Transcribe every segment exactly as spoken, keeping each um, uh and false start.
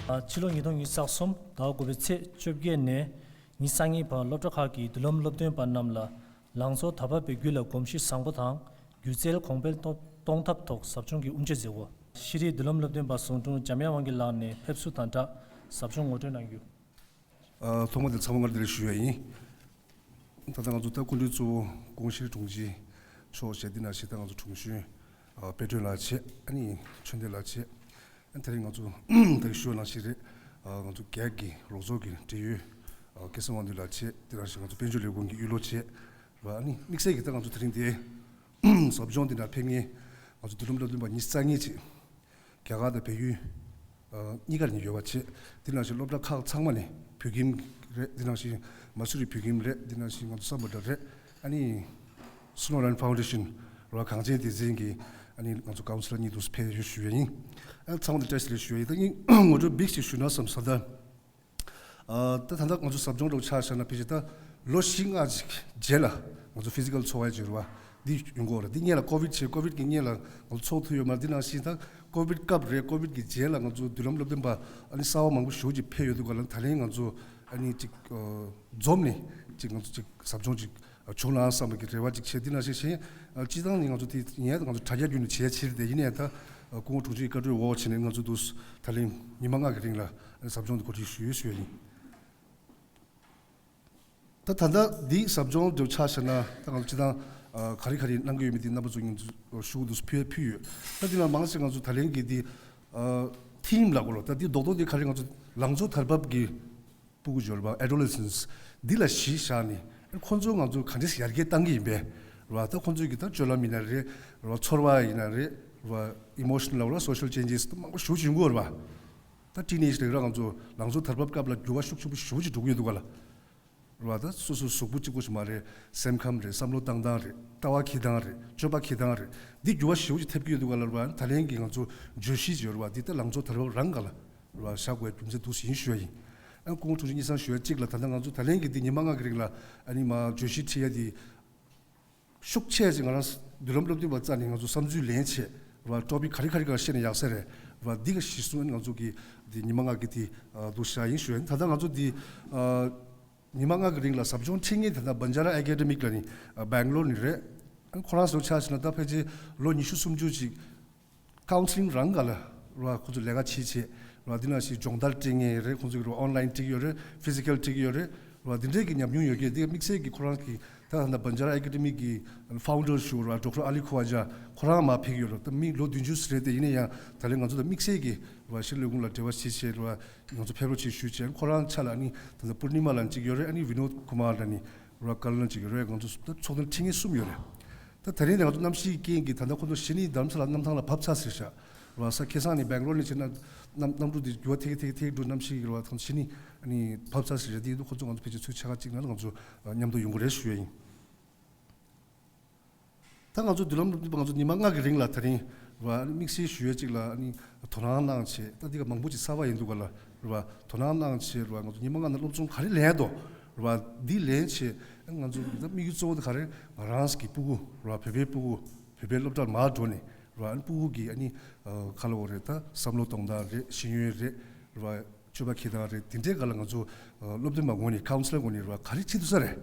ཕྱི་ལོ་ཉིས་སྟོང་ཉི་ཤུ་རྩ་གསུམ་ཟླ་བ་དགུ་པའི་ཚེས་བཅོ་བརྒྱད་ནས་ཉིས་རྩ་གཉིས་བར་སློབ་གྲྭ་ཁག་གི་མདུན་ལམ་སློབ་སྟོན་པ་རྣམས་ལ་ལང་ཚོ་དར་བབ་པའི་རྒྱུད་ལ་གོམས་གཤིས་བཟང་པོ་དང་སྒྱུ་རྩལ་གོང་འཕེལ་གཏོང་ཐབས་ཐོག་ཟབ་སྦྱོང་གི་དབུ་འབྱེད་མཛད་སྒོ། ཤེས་རིག་མདུན་ལམ་སློབ་སྟོན་པ་ཟུང་དྲུང་འཇམ་དབྱངས་དབང་གི་ལགས་ནས་ཕེབས་བསུ་དང་སྦྲགས་ཟབ་སྦྱོང་ངོ་སྤྲོད་གནང་རྒྱུ། ཨ། ཐོག་མ་དེ་ཚང་མ་སྔར་དེ་ལས་ཞུ་ཡ་ཡིན། ད་ལྟ་ང་ཚོ་ད་སྐུ་མགྲོན་གཙོ་བོ་ཀོང་ཞི་དྲུང་ཆེ་མཆོག་བྱས། འདི་ནང་བཞིན་ད་ང་ཚོ་དྲུང་གཞོན་ཨ་དཔལ་སྒྲོན་ལགས་བྱས། ཨ་ནི་ཆོས་ལྡན་ལགས་བྱས། ཨ་དེ་རིང་ང་ཚོ་ད་གིན་ཞུ་བ་ནང་བཞིན་རེད། ཨ་ང་ཚོ་རྒྱ་གི་རོགས་ཚོགས་ཀྱི་འབྲེལ་ཡོད་ཨ་སྐལ་བཟང་དབང་འདུས་ལགས་བྱས། དེ་ནང་བཞིན་ང་ཚོ་དཔལ་འབྱོར་ལས་ཁུངས་ཀྱི་དབུལ་སློབ་བྱས་ར། ཨ་ནི་དམིགས་བསལ་གྱིས་ད་ང་ཚོ་དེ་རིང་དེ་ཟབ་སྦྱོང་འདི་ནང་ཕེབས་མཁན་ང་ཚོ་མདུན་ལམ་སློབ་སྟོན་པ་ཉི་ཤུ་རྩ་གཉིས་ཅིག་རྒྱ་གར་དང་བལ་ཡུལ་ཨ་གཉིས་ཀར་ནས་ཡོད་པ་བྱས། དེ་ནང་བཞིན་སློབ་གྲྭ་ཁག་ཚང་མ་ནས། བོད་ཁྱིམ་རེད། དེ་ནང་བཞིན་མ་སུ་རི་བོད་ཁྱིམ་རེད། དེ་ནང་བཞིན་ང་ཚོ་སམ་བྷོ་ཊ་རེད། ཨ་ནི་སི་ནོ་ལན་ཕའུན་ཌེ་ཤན་ར་གངས་ཅན་སྡེ་ཚན་གྱི་ཨ་ནི་ང་ཚོ་ཀའུན་སི་ལར་གཉིས་འདུག་ཕེབས་ཡོད་ཞུ་ཡ་ཡིན། ཨ་ཚང་མ་ལ་བཀྲ་ཤིས་བདེ་ལེགས་ཞུ་ཡ་ཡིན། ད་ངས་ངོ་སྤྲོད་བིག་ཅིག་ཞུ་ན་བསམ་ས། ད་ཨ་ད་ད་ལྟ་ང་ཚོ་ཟབ་སྦྱོང་འདྲ་བོ་ཆ་བཞག་ན། ཕལ་ཆེར་ད་ལོ་བཞི་ལྔ་ཅིག་རྗེས་ལ་ང་ཚོ་ཕི་ཛི་ཀལ་འཚོ་བ་བྱེད་རུ་བ་འདི་ཡོང་གི་ཡོད་རེད། འདི་སྔོན་ལ་ཀོ་ཝིད་བྱས། ཀོ་ཝིད་ཀྱི་སྔོན་ལ་ང་ཚོ་འཚོགས་ཐུབ་ཡོད་མ་རེད། འདི་ནང་བཞིན་ད་ཀོ་ཝིད་སྐབས་རེད། ཀོ་ཝིད་ཀྱི་རྗེས་ལ་ང་ཚོ་མདུན་ལམ་སློབ་སྟོན་པ་ཨ་ནི་གསར་པ་མང་པོ་ཞེ་པོ་ཅིག་ཕེབས་ཡོད་དུས་སྒང་ལ། ད་ལན་ང་ཚོ་ཨ་ནི་ཅིག་ཨ་འཛོམས་ནས་ཅིག་ང་ཚོ་ཅིག་ཟབ་སྦྱོང་ཅིག་བྱུང་ན་བསམ་པའི་རེ་བ་ཅིག་བྱས། འདི་ནང་བཞིན་བྱས། ཨ་སྤྱིར་བཏང་ནི་ང་ཚོ་དེ་ཡིན་ཡང་ང་ཚོ་དྲ་རྒྱ་བརྒྱུད་ནས་བྱས་ཕྱིར་དེ་ཡིན་ནའི་ད་ཨ་སྐུ་ངོ་དྲུང་ཆེའི་བཀའ་འཁྲོལ་འོག་བྱས་ནས་ང་ཚོ་འདུག་ད་ལན་ཉི་མ་ལྔ་གི་རིང་ལ་ཨ་ཟབ་སྦྱོང་དེ་གོ་སྒྲིག་ཞུས་ཡོད་ཞུ་ཡ་ཡིན། ད་ད་ལྟ་འདི་ཟབ་སྦྱོང་འདི་ཆ་བཞག་ན། ད་ང་ཚོ་སྤྱིར་བཏང་ཨ་ག་རེ་ག་རེ་གནང་གི་ཡོད་མེད་འདི་རྣམ་པ་ཚོ་ཉིད་ཚོ་ཞུ་དགོས་འདུག་ཕུལ་ཕུལ་ཡོད། ད་འདི་ལ་མང་ཆེ་ང་ཚོ་ད་ལན་གྱི་འདི་ཨ་ཐིམ་ལབ་དགོས་རེད། ད་འདི་རྡོག་རྡོག་འདི་ག་རེ། ང་ཚོ་ལང་ཚོ་དར་བབ་ཀྱི་སྤུ་གུ་ཡོད་རེད་པ། ཨེ་ཌོ་ལེ་སེན་སི། འདི་ལ་གཞི་བཞག་ནས་ཁོང་ཚོ་ང་ཚོ་ག་འདྲས་ཡར་རྒྱས་བཏང་གི་ཡིན་པས་རེད་པ། ད་ཁོང་ཚོའི་གི་ད་སྤྱོད་ལམ་ཡིན་ན་རེད་རེད་པ། ཚོར་བ་ཡིན་ན་རེད་རེད་པ། ཨི་མོ་ཤན་ལབ་ར། སོ་ཤལ་ཅེན་ཇེ་སི་མང་པོ་ཞེ་པོ་ཅིག་ཡོང་གི་ཡོད་རེད་པ། ད་ཊིན་ཨེཇ་རེད་ར། ང་ཚོ་ལང་ཚོ་དར་བབ་སྐབས་ལ་འགྱུར་བ་ཤུགས་ཆེན་པོ་ཞེ་པོ་ཅིག་འགྲོ་གི་ཡོད་འདུག་ག་ལ། རེད་པ། ད་སོ་སོའི་གཟུགས་པོ་གཅིག་པོ་ཞིག་མ་རེད། སེམས་ཁམས་རེད། བསམ་བློ་བཏང་སྟངས་རེད། ལྟ་བ་འཁྱེར་སྟངས་རེད། སྤྱོད་པ་འཁྱེར་སྟངས་རེད། འདི་འགྱུར་བ་ཞེ་པོ་ཅིག་ཐེབས་ཀྱི་ཡོད་འདུག་ག་ལ། རེད་པ། ད་ལན་གྱི་ང་ཚོ་བརྗོད་གཞི་ཅིག་ཡོད་རེད་པ། འདི་ད་ལང་ཚོ་དར་བབ་རང་ག་ལ་རེད་པ། བཞག་དགོས་རྒྱུ་མཚན་འདུག་ཟིན་ཞུ་ཡ་ཡིན། ཨ་སྐུ་ངོ་དྲུང་ཆེ་སྙན་སེང་ཞུ་ཡ་གཅིག་ལ། ད་ལྟ་ང་ཚོ་ད་ལན་གྱི་འདི་ཉི་མ་ལྔ་གི་རིང་ལ་ཨ་ནི་མ་བརྗོད་གཞི་ཁྲིད་ཡ་འདི་ཤུགས་ཆེ་ཅིག་ང་རང་མདུན་ལམ་སློབ་སྟོན་པ་རྩ་ནས་ང་ཚོ་བསམ་ཚུལ་ལེན་བྱས་རེད་པ། ཊོ་པིག་ག་རེ་ག་རེ་ག་རེ་བཤད་ན་ཡག་ས་རེད་རེད་པ། འདི་ག་གཞི་བཟུང་ང་ཚོ་གི་འདི་ཉི་མ་ལྔ་གི་འདི་ཨ་འདུག་བཞག་ཡིན་ཞུ་ཡ་ཡིན། ད་ལྟ་ང་ཚོ་འདི་ཨ་ཉི་མ་ལྔ་གི་རིང་ལ་ཟབ་སྦྱོང་ཁྲིད་མཁན་དེ་ད་བན་ཇ་ར་ཨེ་ཀེ་ཌེ་མིག་ལ་ནི་ཨ་སྦེང་ལོར་ནས་རེད། ཨ་ཁོ་རང་ཚོ་ཆ་བཞག་ན་ད་ཕལ་ཆེར་ལོ་ཉི་ཤུ་སུམ་ཅུ་ཅིག་ཀའུན་སི་ལིང་རང་ག་ལ་རེད་པ། ཁོ་ཚོ་ལས་ཀ་བྱེད་བྱེད་རེད་པ། འདི་ནང་བཞིན་སྦྱོང་བརྡར་སྤྲད་མཁན་རེད། ཁོ་ཚོ་གི་རེད་པ། ཨོན་ལའིན་སྤྲད་ཀྱི་ཡོད་རེད། ཕི་ཛི་ཀལ་སྤྲད་ཀྱི་ཡོད་རེད། རེད་པ། འདི་འདྲའི་གི་ཉམས་མྱོང་ཡོད་མཁན་དེ་དམིགས་བསལ་གྱི་ཁོ་རང་གི་ད་ད་ལྟ་བན་ཇ་ར་ཨེ་ཀེ་ཌེ་མིག་གི་ཕའུན་ཌར་ཞུ་རེད་པ། ཌོག་ཊར་ཨ་ལི་ཁོ་ཝ་ཇ། ཁོ་རང་མར་ཕེབས་ཀྱི་ཡོད་རེད། ད་མི་ལོ་བདུན་ཅུ་ཙམ་རེད་དེ། ཡིན་ན་ཡང་ད་ལན་ང་ཚོ་དང་དམིགས་བསལ་གྱི་རེད་པ། ཤེས་རིག་ལས་ཁུངས་ལ་འབྲེལ་བ་བྱེད་བྱེད་རེད་པ། ང་ཚོ་ཕེབས་རོགས་བྱེད་ཞུས་བྱས། ཁོ་རང་ཆ་ལ་ཨ་ནི་ད་ལྟ་པུར་ནི་མ་ལགས་གཅིག་ཡོད་རེད། ཨ་ནི་བི་ནོད་ཀུ་མར་ལགས་ནི་རེད་པ། ཀར་ནལ་གཅིག་ཡོད་རེད། ང་ཚོ་ད་ཚོགས་གཙོ་ཁྲི་ངན་གསུམ་ཡོད་རེད། ད་དེ་རིང་ནས་ང་ཚོ་གནམ་གཤིས་རྐྱེན་གྱིས་ད་ལྟ་ཁོ་ཚོ་གཞི་ནས་རྡ་རམ་ས་ལ་གནམ་ཐང་ལ་བབས་ཚར་ཟེར་ཤག་རེད་པ། ས་ཁེ་སང་ནས་སྦེང་ལོར་ནས་བྱས་ན་གནམ་གནམ་གྲུ་དེ་འགྱུར་བ་ཐེབས་ཐེབས་ཐེབས་འགྲོ། གནམ་གཤིས་རེད་པ། ད་གཞི་ནས་ཨ་ནི་བབས་ཚར་ཟེར་རེད། དེ་ཡིན་དུས་ཁོ་ཚོ་ང་ཚོ་ཕལ་ཆེར་ཚོུད་ཕྱེད་ཀ་གཅིག་ནང་ལ་ང་ཚོ་མཉམ་དུ་ཡོང་གི་རེད་ཞུ་ཡ་ཡིན། ད་ང་ཚོ་མདུན་ལམ་སློབ་སྟོན་པ་ང་ཚོ་ཉི་མ་ལྔ་གི་རིང་ལ་དེ་རིང་རེད་པ། དམིགས་བསལ་ཞུ་ཡ་གཅིག་ལ་ཨ་ནི་དོ་སྣང་གནང་བྱས། ད་འདི་ག་མང་པོ་ཅིག་གསར་པ་ཡིན་འདུག་ག་ལ། རེད་པ། དོ་སྣང་གནང་བྱས་རེད་པ། ང་ཚོ་ཉི་མ་ལྔ་ནང་སློབ་སྦྱོང་ག་རེ་ལེན་འདུག་རེད་པ། འདི་ལེན་བྱས་ང་ཚོ་ད་དམིགས་ཡུལ་གཙོ་བོ་དེ་ག་རེ། ང་རང་གི་སྤུ་གུ་རེད་པ། བོད་པའི་སྤུ་གུ་བོད་པའི་སློབ་གྲྭར་མར་འགྲོ་ནས་རེད་པ། ཨ་ནི་སྤུ་གུ་གི་ཨ་ནི་ཨ་ག་ལབ་དགོས་རེད། ད་བསམ་བློ་གཏོང་སྟངས་རེད། ཤེས་ཡོན་རེད་རེད་པ། སྤྱོད་པ་འཁྱེར་སྟངས་རེད། དེ་འདྲའི་སྒང་ལ་ང་ཚོ་ཨ་སློབ་སྟོན་པ་ངོས་ནས་ཀའུན་སི་ལར་ངོས་ནས་རེད་པ། ག་རེ་བྱེད་ཐུབ་ས་རེད། རེད་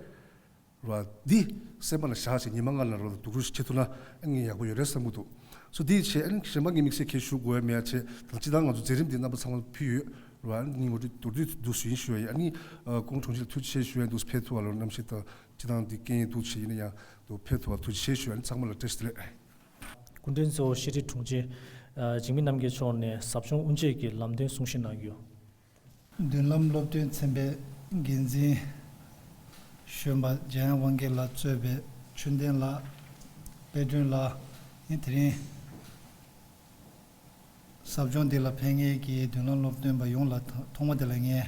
པ། འདི་སེམས་པ་ལ་བཞག་བྱས་ཉི་མ་ལྔ་ལ་རོགས་ལ་སྡུག་རུས་ཤིག་བྱེད་ཐུབ་ན་ཨ་ནི་ཡག་པོ་ཡོད་རེད་བསམ་གྱི་འདུག་སོ་འདི་བྱས་ཨ་ནི་གཞན་པ་ངས་དམིགས་བསལ་གང་ཞུ་དགོས་ཡ་མེད་ཡ་བྱས། ད་སྤྱིར་བཏང་ང་ཚོ་མཛད་རིམ་འདི་རྣམ་པ་ཚང་མ་ཕུལ་ཡོད་རེད་པ། ཨ་ནི་ངོ་སྤྲོད་མདོར་བསྡུས་འདུག་སེ་ཡིན་ཞུ་ཡ་ཡིན། ཨ་ནི་ཨ་སྐུ་ངོ་དྲུང་ཆེ་ལ་ཐུགས་རྗེ་ཆེ་ཞུ་ཡ་འདུག་ཕེབས་ཐུབ་པ་ལ་གནམ་གཤིས་དང་སྤྱིར་བཏང་འདི་རྐྱེན་འདུག་བྱས། ཡིན་ན་ཡང་འདུག་ཕེབས་ཐུབ་པ་ཐུགས་རྗེ་ཆེ་ཞུ་ཡ་ཡིན། ཚང་མ་ལ་བཀྲ་ཤིས་བདེ་ལེགས། སྐུ་མགྲོན་གཙོ་བོ་ཤེས་རིག་དྲུང་ཆེ་ཨ་འཇིགས་མེད་རྣམ་རྒྱལ་མཆོག་ནས་ཟབ་སྦྱོང་དབུ་འབྱེད་ཀྱི་ལམ་སྟོན་གསུང་བཤད་གནང་རྒྱུ། མདུན་ལམ་སློབ་སྟོན་ཚན་པའི་འགན་འཛིན་གཞོན་པ་འཇམ་དབྱངས་དབང་རྒྱལ་ལགས་གཙོས་པའི་ཆོས་ལྡན་ལགས། དཔལ་སྒྲོན་ལགས། ཨེ་དེ་རིང་ཟབ་སྦྱོང་འདི་ལ་ཕེབས་མཁན་གྱི་མདུན་ལམ་སློབ་སྟོན་པ་ཡོངས་ལ་ཐོག་མ་དེ་ལ་ངས་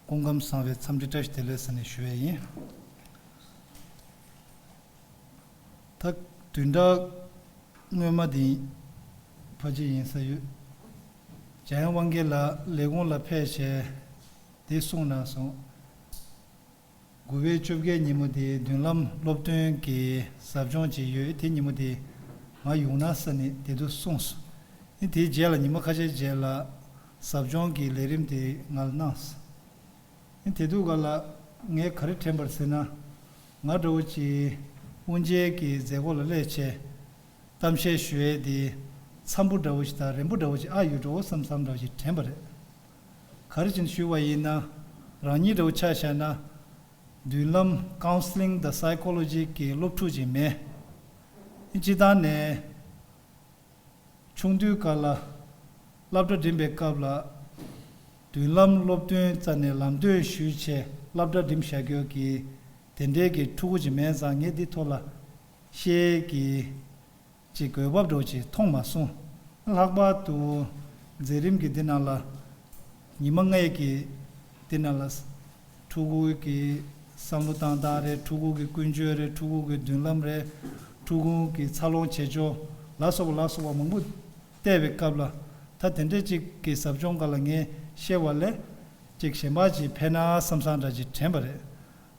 སྐུ་ཁམས་བཟང་བའི་འཚམས་འདྲི་བཀྲ་ཤིས་བདེ་ལེགས་ཟེར་ནས་ཞུ་ཡས་ཡིན། ད་བདུན་ཕྲག་སྔོན་མ་དེ་ཕལ་ཆེར་ཡིན་ས་ཡོད། འཇམ་དབྱངས་དབང་རྒྱལ་ལགས་ལས་ཁུངས་ལ་ཕེབས་བྱས་དེ་གསུངས་གནང་སོང་། དགུ་པའི་བཅོ་བརྒྱད་ཉིན་མོ་དེ་མདུན་ལམ་སློབ་སྟོན་གྱི་ཟབ་སྦྱོང་ཅིག་ཡོད། དེ་ཉིན་མོ་དེ་ང་ཡོང་ན་ཟེར་ནས་དེ་དུས་གསུངས་སོང་། ཨེ་དེའི་རྗེས་ལ་ཉི་མ་ཁ་ཤས་རྗེས་ལ་ ཟབ་སྦྱོང་གི་ལས་རིམ་དེ་ང་ལ་གནང་སོང་། དེ་དུས་ག་ལ་ངས་ག་རེ་དྲན་པ་རེད་ཟེར་ན། ང་འདྲ་བོ་ཅིག་དབུ་འབྱེད་ཀྱི་མཛད་སྒོ་ལ་སླེབས་བྱས། གཏམ་བཤད་ཞུ་ཡས་དེ་འཚམ་པོ་འདྲ་བོ་ཞིག་དང་རན་པོ་འདྲ་བོ་ཞིག་ཨ་ཡོད་འགྲོ་བསམ་བསམ་འདྲ་བོ་ཞིག་དྲན་པ་རེད། ག་རེ་བྱས་ནས་ཞུས་པ་ཡིན་ན། རང་ཉིད་འདྲ་བོ་ཆ་བཞག་ན། མདུན་ལམ་Counselling དང་Psychology གི་སློབ་ཕྲུག་ཅིག་མིན། སྤྱིར་བཏང་ནས་ཆུང་དུས་སྐབས་ལ་སློབ་གྲྭ་འགྲིམ་པའི་སྐབས་ལ། མདུན་ལམ་སློབ་སྟོན་རྩ་ནས་ལམ་སྟོན་ཞུས་བྱས་སློབ་གྲྭ་འགྲིམ་བཞག་རྒྱུ་གི་དེ་འདྲའི་གི་ཕྲུ་གུ་ཅིག་མིན་ཙང་ངས་འདི་ཐོག་ལ་བཤད་གི་ཅིག་དགོས་བབ་འདྲ་བོ་ཅིག་མཐོང་མ་སོང་། ལྷག་པར་དུ་མཛད་རིམ་གྱི་འདི་ནང་ལ་ཉི་མ་ལྔའི་གི་འདི་ནང་ལ་ཕྲུ་གུ་གི་བསམ་བློ་བཏང་སྟངས་རེད། ཕྲུ་གུ་གི་ཀུན་སྤྱོད་རེད། ཕྲུ་གུ་གི་མདུན་ལམ་རེད། ཕྲུ་གུ་གི་འཚར་ལོངས་བྱེད་ཕྱོགས་ལ་སོགས་པ་ལ་སོགས་པ་མང་པོ་བལྟས་པའི་སྐབས་ལ། ད་དེ་འདྲའི་ཅིག་གི་ཟབ་སྦྱོང་སྒང་ལ་ངས་བཤད་པ་ལས་ཅིག་གཞན་པ་ཅིག་ཕན་ན་བསམ་བསམ་འདྲ་ཅིག་དྲན་པ་རེད།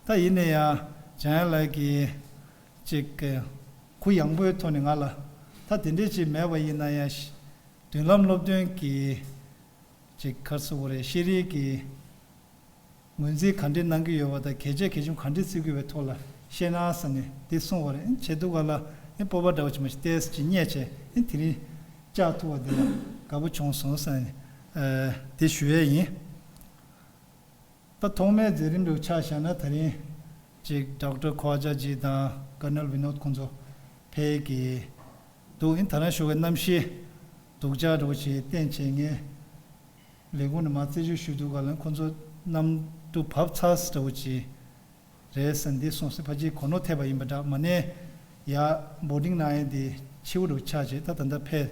ད་ཡིན་ན་ཡང་འཇམ་དབྱངས་ལགས་ཀྱིས་ཅིག་གི་གུ་ཡངས་པོའི་ཐོག་ནས་ང་ལ་ད་དེ་འདྲས་ཅིག་མེད་པ་ཡིན་ན་ཡང་། མདུན་ལམ་སློབ་སྟོན་གྱི་ཅིག་ག་རེ་ཟེར་དགོས་རེད། ཤེས་རིག་གི་ངོས་འཛིན་ག་འདྲས་གནང་གི་ཡོད་པ་དང་། གལ་ཆེ་གལ་ཆུང་ག་འདྲས་བརྩི་དགོས་པའི་ཐོག་ལ་བཤད་ན་ཟེར་ནས་འདི་གསུངས་པ་རེད། བྱས་དུས་ག་ལ་ཨེ་སྤོབས་པ་འདྲ་བོ་ཅིག་མ་ཞིག་ཏོག་ཙམ་ཅིག་རྙེད་བྱས། ཨེ་དེ་རིང་བཅར་ཐུབ་པ་འདི་ལ་དགའ་པོ་བྱུང་སོང་ཟེར་ནས་ཨ་འདི་ཞུ་ཡས་ཡིན། ད་ཐོག་མའི་མཛད་རིམ་རུ་ཆ་བཞག་ན། དེ་རིང་ཅིག་ཌོག་ཊར་ཁོ་ཝ་ཇཱ་ཇི་དང་ཀར་ནལ་ཝི་ནོད་ཁོང་ཚོ་ཕེབས་ཀྱི་འདུག་ཨིན་ད་རང་ཞུ་བའི་གནམ་གཤིས་སྡུག་ཅག་འདྲ་བོ་ཞིག་བསྟན་བྱས། ངས་ལས་ཁུངས་ནས་མར་རྩད་གཅོད་ཞུ་དུས་ག་ལ་ཁོང་ཚོ་གནམ་གྲུ་བབས་ཚར་འདྲ་བོ་ཅིག་རེད་ཟེར་འདི་གསུངས་སོང་། ཕལ་ཆེར་གོ་ནོར་ཐེབས་པ་ཡིན་པ་འདྲ། མ་ནས་ཡ་བོར་ཌིང་གནང་ཡས་འདི་ཕྱི་པོ་འདྲ་བོ་ཆགས་བྱས། ད་ད་ལྟ་ཕེབས་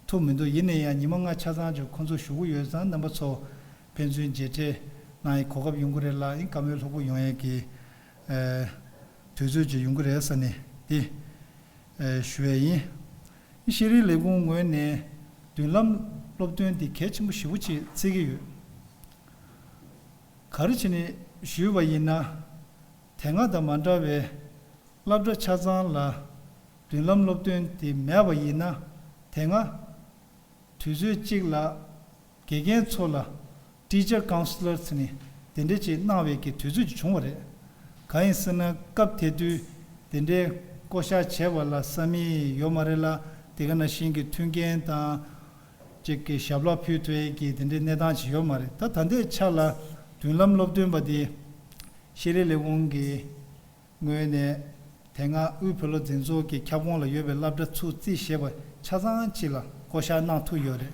ཐུབ་མི་འདུག་ཡིན་ན་ཡང་ཉི་མ་ལྔ་ཆ་ཚང་ཅིག་ཁོང་ཚོ་བཞུགས་ཀྱི་ཡོད་ཙང་། རྣམ་པ་ཚོ་ཕན་ཚུན་མཇལ་འཕྲད་གནང་ཡའི་གོ་སྐབས་ཡོང་གི་རེད་ལ། ཨིན་བཀའ་མོལ་ལྷུག་པོ་ཡོང་ཡས་ཀྱི་ཨ་དུས་ཚོད་ཅིག་ཡོང་གི་རེད་ཟེར་ནས་འདི་ཨ་ཞུ་ཡས་ཡིན། ཤེས་རིག་ལས་ཁུངས་ངོས་ནས་མདུན་ལམ་སློབ་སྟོན་འདི་གལ་ཆེན་པོ་ཞེ་པོ་ཅིག་བརྩི་གི་ཡོད། ག་རེ་བྱས་ནས་ཞུས་པ་ཡིན་ན། དེ་སྔ་དང་མ་འདྲ་བའི་སློབ་གྲྭ་ཆ་ཚང་ལ་མདུན་ལམ་སློབ་སྟོན་དེ་མེད་པ་ཡིན་ན། དེ་སྔ་དུས་ཚོད་གཅིག་ལ་དགེ་རྒན་ཚོ་ལ་ཊི་ཆར་ཀའུན་སི་ལར་ཟེར་ནས་དེ་འདྲས་ཅིག་གནང་བའི་གི་དུས་ཚོད་ཅིག་བྱུང་བ་རེད། གང་ཡིན་ཟེར་ན། སྐབས་དེ་དུས་དེ་འདྲའི་བསྐོ་བཞག་བྱས་པ་ལ་ས་མིག་ཡོད་མ་རེད་ལ། དེ་ག་ནང་བཞིན་གྱི་མཐུན་རྐྱེན་དང་ཅིག་གི་ཞབས་ལག་ཕུལ་ཐུབ་ཡས་ཀྱི་དེ་འདྲའི་གནས་སྟངས་ཅིག་ཡོད་མ་རེད། ད་ད་ལྟའི་ཆ་ལ་མདུན་ལམ་སློབ་སྟོན་པ་དེ་ཤེས་རིག་ལས་ཁུངས་ཀྱི་ངོས་ནས་དེ་སྔ་དབུས་བོད་སློབ་འཛིན་ཚོགས་ཀྱི་ཁྱབ་ཁོངས་ལ་ཡོད་པའི་སློབ་གྲྭ་ཚུར་རྩིས་བཞེས་པ་ཆ་ཚང་ཅིག་ལ་བསྐོ་བཞག་གནང་ཐུབ་ཡོད་རེད།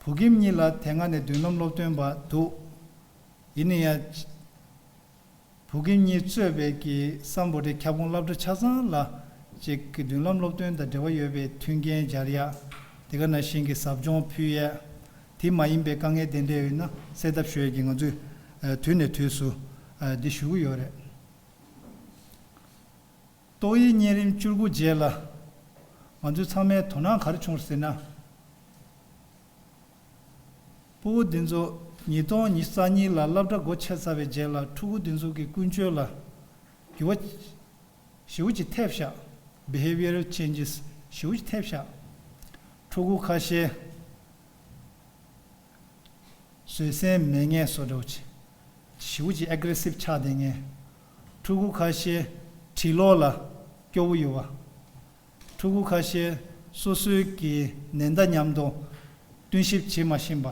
བོད་ཁྱིམ་གཉིས་ལ་དེ་སྔ་ནས་མདུན་ལམ་སློབ་སྟོན་པ་འདུག་ཡིན་ན་ཡང་། བོད་ཁྱིམ་གཉིས་གཙོས་པའི་གི་སམ་བྷོ་ཊའི་ཁྱབ་ཁོངས་སློབ་གྲྭ་ཆ་ཚང་ལ་ཅིག་གི་མདུན་ལམ་སློབ་སྟོན་དང་འབྲེལ་བ་ཡོད་པའི་མཐུན་རྐྱེན་སྦྱར་ཡ། དེ་ག་ནང་བཞིན་གྱི་ཟབ་སྦྱོང་ཕུལ་ཡ། དེ་མ་ཡིན་པའི་དཀའ་ངལ་དེ་འདྲ་ཡོད་ན་སེལ་ཐབས་ཞུ་ཡ་གི་ང་ཚོས་ཨ་དུས་ནས་དུས་སུ་ཨ་འདི་ཞུ་གི་ཡོད་རེད། ཏོག་དབྱིབས་གཉན་རིམས་བཅུ་དགུ་རྗེས་ལ་ང་ཚོ་ཚང་མའི་དོ་སྣང་ག་རེ་བྱུང་ཟེར་ན། ཕྲུ་གུ་འདི་ཚོ་ཉིས་སྟོང་ཉི་ཤུ་རྩ་གཉིས་ལ་སློབ་གྲྭ་སྒོ་ཕྱེ་ཚར་བའི་རྗེས་ལ་ཕྲུ་གུ་འདི་ཚོ་གི་ཀུན་སྤྱོད་ལ་འགྱུར་བ་ཞེ་པོ་ཅིག་ཐེབས་ཤག Behavioral changes ཞེ་པོ་ཅིག་ཐེབས་ཤག་ཕྲུ་གུ་ཁ་ཤས་བཟོད་སེམས་མེད་མཁན་བཟོ་འདྲ་བོ་ཅིག་ཞེ་པོ་ཅིག་ཨེག་རེ་སིབ་ཆགས་བསྡད་མཁན། ཕྲུ་གུ་ཁ་ཤས་བྲིས་ཀློག་ལ་སྐྱོ་བོ་ཡོད་པ། ཕྲུ་གུ་ཁ་ཤས་སོ་སོའི་གི་ནན་ཏན་མཉམ་དུ་བསྟུན་ཞིབ་བྱེད་མ་ཤེས་པ།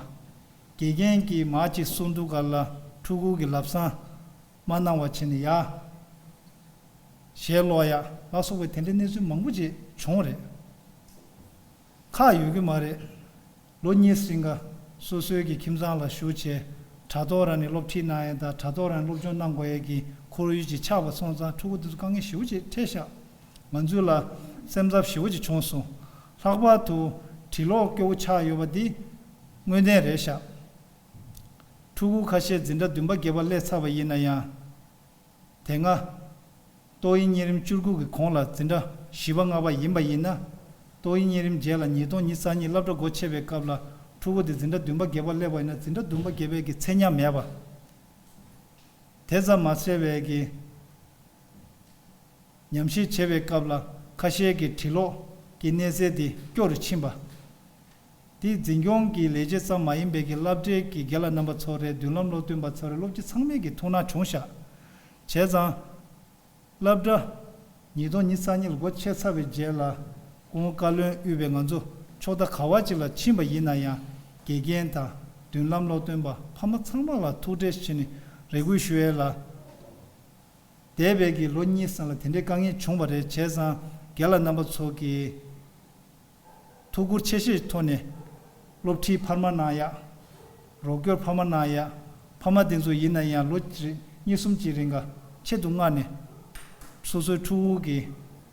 དགེ་རྒན་གྱིས་མར་ཅིག་གསུང་དུས་ག་ལ་ཕྲུ་གུ་གི་ལབ་གསང་མ་གནང་བ་བྱས་ནས་ཡར་ཞལ་ཀློག་ཡ་ལ་སོགས་པའི་དེ་འདྲའི་གནས་ཚུལ་མང་པོ་ཅིག་བྱུང་རེད། ཁག་ཡོད་ཀྱི་མ་རེད། ལོ་གཉིས་རིང་ག་སོ་སོའི་གི་ཁྱིམ་ཚང་ལ་བཞུགས་བྱས། དྲ་ཐོག་རང་ནས་སློབ་ཁྲིད་གནང་ཡས་དང་དྲ་ཐོག་རང་ནས་སློབ་སྦྱོང་གནང་དགོས་ཡས་ཀྱི་ཁོར་ཡུག་ཅིག་ཆགས་པ་སོང་ཙང་ཕྲུ་གུ་དེ་ཚོ་དཀའ་ངལ་ཞེ་པོ་ཅིག་འཕྲད་ཤག་ང་ཚོ་ལ་སེམས་འཚབ་ཞེ་པོ་ཅིག་བྱུང་སོང་། ལྷག་པར་དུ་བྲིས་ཀློག་སྐྱོ་བོ་ཆགས་ཡོད་པ་འདི་དངོས་བདེན་རེད་ཤག་ཕྲུ་གུ་ཁ་ཤས་འཛིན་གྲྭ་བདུན་པ་བརྒྱད་པ་སླེབས་ཚར་བ་ཡིན་ན་ཡང་། དེ་སྔ་ཏོག་དབྱིབས་གཉན་རིམས་བཅུ་དགུ་གི་གོང་ལ་འཛིན་གྲྭ་བཞི་པ་ལྔ་པ་ཡིན་པ་ཡིན་ན། ཏོག་དབྱིབས་གཉན་རིམས་རྗེས་ལ་ཉིས་སྟོང་ཉི་ཤུ་རྩ་གཉིས་སློབ་གྲྭ་སྒོ་ཕྱེ་བའི་སྐབས་ལ་ཕྲུ་གུ་དེ་འཛིན་གྲྭ་བདུན་པ་བརྒྱད་པ་སླེབས་པ་ཡིན་ན། འཛིན་གྲྭ་བདུན་པ་བརྒྱད་པའི་གི་ཚད་མཉམ་མེད་པ། དེ་ཙམ་མ་ཟད་པའི་གི་ཉམས་ཞིབ་བྱེད་པའི་སྐབས་ལ་ཁ་ཤས་ཀྱི་བྲིས་ཀློག་གི་གནས་ཚད་དེ་སྐྱོ་རུ་ཕྱིན་པ། དེའི་འཛིན་སྐྱོང་གི་ལས་བྱེད་ཙམ་མ་ཡིན་པའི་གི་སློབ་གྲྭའི་གི་རྒན་ལགས་རྣམ་པ་ཚོ་རེད། མདུན་ལམ་སློབ་སྟོན་པ་ཚོ་རེད། སློབ་སྤྱི་ཚང་མས་ཀྱི་ཐུགས་སྣང་བྱུང་ཤག་བྱས་ཙང་། སློབ་གྲྭ་ཉིས་སྟོང་ཉི་ཤུ་རྩ་གཉིས་ལ་སྒོ་ཕྱེ་ཚར་བའི་རྗེས་ལ། སྐུ་ངོ་བཀའ་བློན་དབུས་པའི་ང་ཚོ་ཕྱོགས་མཐའ་ག་བ་ཅིག་ལ་ཕྱིན་པ་ཡིན་ན་ཡང་། དགེ་རྒན་དང་མདུན་ལམ་སློབ་སྟོན་པ་ཕ་མ་ཚང་མ་ལ་ཐུགས་ཁྲལ་བྱས་ནས་རེ་སྐུལ་ཞུ་ཡས་ལ། འདས་པའི་གི་ལོ་གཉིས་ཙམ་ལ་དེ་འདྲའི་དཀའ་ངལ་བྱུང་བ་རེད། བྱས་ཙང་རྒན་ལགས་རྣམ་པ་ཚོ་གིས་ཐུགས་ཁུར་ཆེ་བཞེས་ཐོག་ནས་སློབ་ཁྲིད་འཕར་མ་གནང་ཡག་རོགས་སྐྱོར་འཕར་མ་གནང་ཡག་ཕ་མ་དེ་ཚོ་ཡིན་ན་ཡང་ལོ་གཅིག་གཉིས་གསུམ་གྱི་རིང་ག་ཆེད་དུ་མངགས་ནས། སོ་སོའི་ཕྲུ་གུ་གི་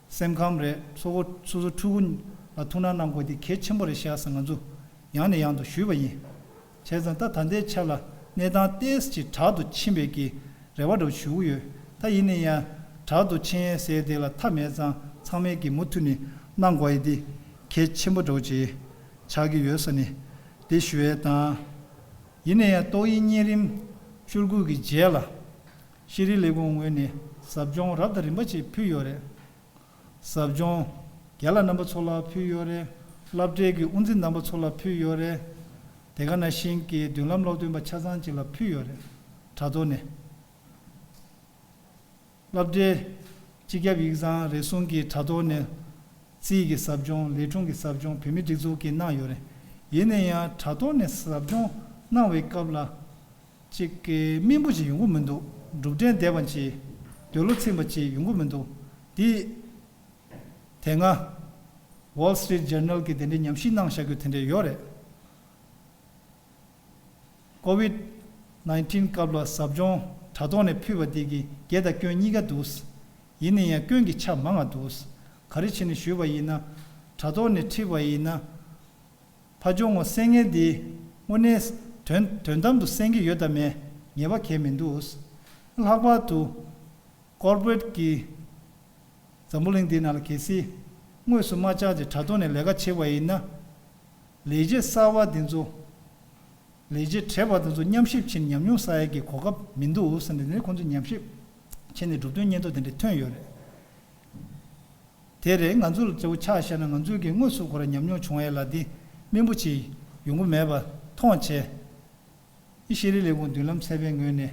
སེམས་ཁམས་རེད། སོ་སོ་སོ་སོའི་ཕྲུ་གུ་ལ་ཐུགས་སྣང་གནང་དགོས་དེ་གལ་ཆེན་པོ་རེད་ཤག་ཟེར་ང་ཚོ་ཡང་ནས་ཡང་དུ་ཞུས་པ་ཡིན། བྱས་ཙང་ད་ད་ལྟའི་ཆ་ལ་གནས་སྟངས་ཏོག་ཙམ་ཅིག་དྲག་ཏུ་ཕྱིན་པའི་གི་རེ་བ་འདྲ་བོ་ཞུ་གི་ཡོད། ད་ཡིན་ན་ཡང་དྲག་ཏུ་ཕྱིན་ཟེར་དེ་ལ་མཐའ་མེད་ཙང་ཚང་མས་ཀྱི་མུ་མཐུད་ནས་གནང་དགོས་ཡ་དེ་གལ་ཆེན་པོ་འདྲ་བོ་ཅིག་ཆགས་ཀྱི་ཡོད་ས་ནས་དེ་ཞུ་ཡས་དང་། ཡིན་ན་ཡང་ཏོག་དབྱིབས་གཉན་རིམས་བཅུ་དགུ་གི་རྗེས་ལ་ཤེས་རིག་ལས་ཁུངས་ངོས་ནས་ཟབ་སྦྱོང་རབ་དང་རིམ་པ་ཅིག་ཕུལ་ཡོད་རེད། ཟབ་སྦྱོང་རྒན་ལགས་རྣམ་པ་ཚོ་ལ་ཕུལ་ཡོད་རེད། སློབ་གྲྭའི་གི་དབུ་འཛིན་རྣམ་པ་ཚོ་ལ་ཕུལ་ཡོད་རེད། དེ་ག་ནང་བཞིན་གྱི་མདུན་ལམ་སློབ་སྟོན་པ་ཆ་ཚང་ཅིག་ལ་ཕུལ་ཡོད་རེད། དྲ་ཐོག་ནས། སློབ་གྲྭའི་སྤྱི་ཁྱབ་ཡིག་ཚང་རེ་ཟུང་གི་དྲ་ཐོག་ནས་རྩིས་ཀྱི་ཟབ་སྦྱོང་། ལས་ཁུངས་ཀྱི་ཟབ་སྦྱོང་བོད་མིའི་སྒྲིག་འཛུགས་ཀྱིས་གནང་ཡོད་རེད། ཡིན་ན་ཡང་དྲ་ཐོག་ནས་ཟབ་སྦྱོང་གནང་བའི་སྐབས་ལ། ཅིག་གི་སྨིན་པོ་ཅིག་ཡོང་གི་མི་འདུག་གྲུབ་འབྲས་འདེབས་པ་ཅིག་འདོད་བློ་ཚིམ་པ་ཅིག་ཡོང་གི་མི་འདུག་དེ་དེ་སྔ་Wall Street Journal གིས་དེ་འདྲའི་ཉམས་ཞིབ་གནང་བཞག་རྒྱུ་དེ་འདྲ་ཡོད་རེད། ཀོ་ཝིད་ནའིན་ཊིན་སྐབས་ལ་ཟབ་སྦྱོང་དྲ་ཐོག་ནས་ཕུལ་བ་དེ་གི་དགེ་དང་སྐྱོན་གཉིས་ཀ་འདུག་ཡིན་ན་ཡང་སྐྱོན་གྱི་ཆ་མང་བ་འདུག་ག་རེ་བྱས་ནས་ཞུས་པ་ཡིན་ན། དྲ་ཐོག་ནས་ཁྲིད་པ་ཡིན་ན། ཕ་ཇོ་ངོ་གསན་མཁན་འདི་དངོས་གནས་དོན་དོན་དམ་དུ་གསན་གྱི་ཡོད་དམ་མེད་ངེས་པ་གང་ཡང་མི་འདུག་ལྷག་པར་དུ་ཀོར་པོ་རེ་ཊི་གི་འཛམ་བུ་གླིང་འདི་ནང་ལ་གལ་སྲིད་དངོས་སུ་མ་བཅར་ཏེ་དྲ་ཐོག་ནས་ལས་ཀ་བྱེད་པ་ཡིན་ན། ལས་བྱེད་གསར་པ་འདི་ཚོ་ལས་བྱེད་བགྲེས་པ་འདི་ཚོ་མཉམ་གཤིབ་བྱས་ནས་ཉམས་མྱོང་བསགས་ཡས་ཀྱི་གོ་སྐབས་མི་འདུག་ཟེར་ནས་དེ་ནས་ཁོང་ཚོ་ཉམས་ཞིབ་བྱས་ནས་གྲུབ་དོན་སྙན་ཐོ་དེ་འདྲ་ཐོན་ཡོད་རེད། དེ་རེད། ང་ཚོ་ལ་གཙོ་བོ་ཆ་བཞག་ན་ང་ཚོའི་གི་དངོས་སུ་ཁོ་རང་ཉམས་མྱོང་བྱུང་ཡས་ལ་འདི་སྨིན་པོ་ཅིག་ཡོང་གི་མེད་པ་མཐོང་བྱས། ཨི་ཤེས་རིག་ལས་ཁུངས་མདུན་ལམ་ཚད་པའི་ངོས་ནས་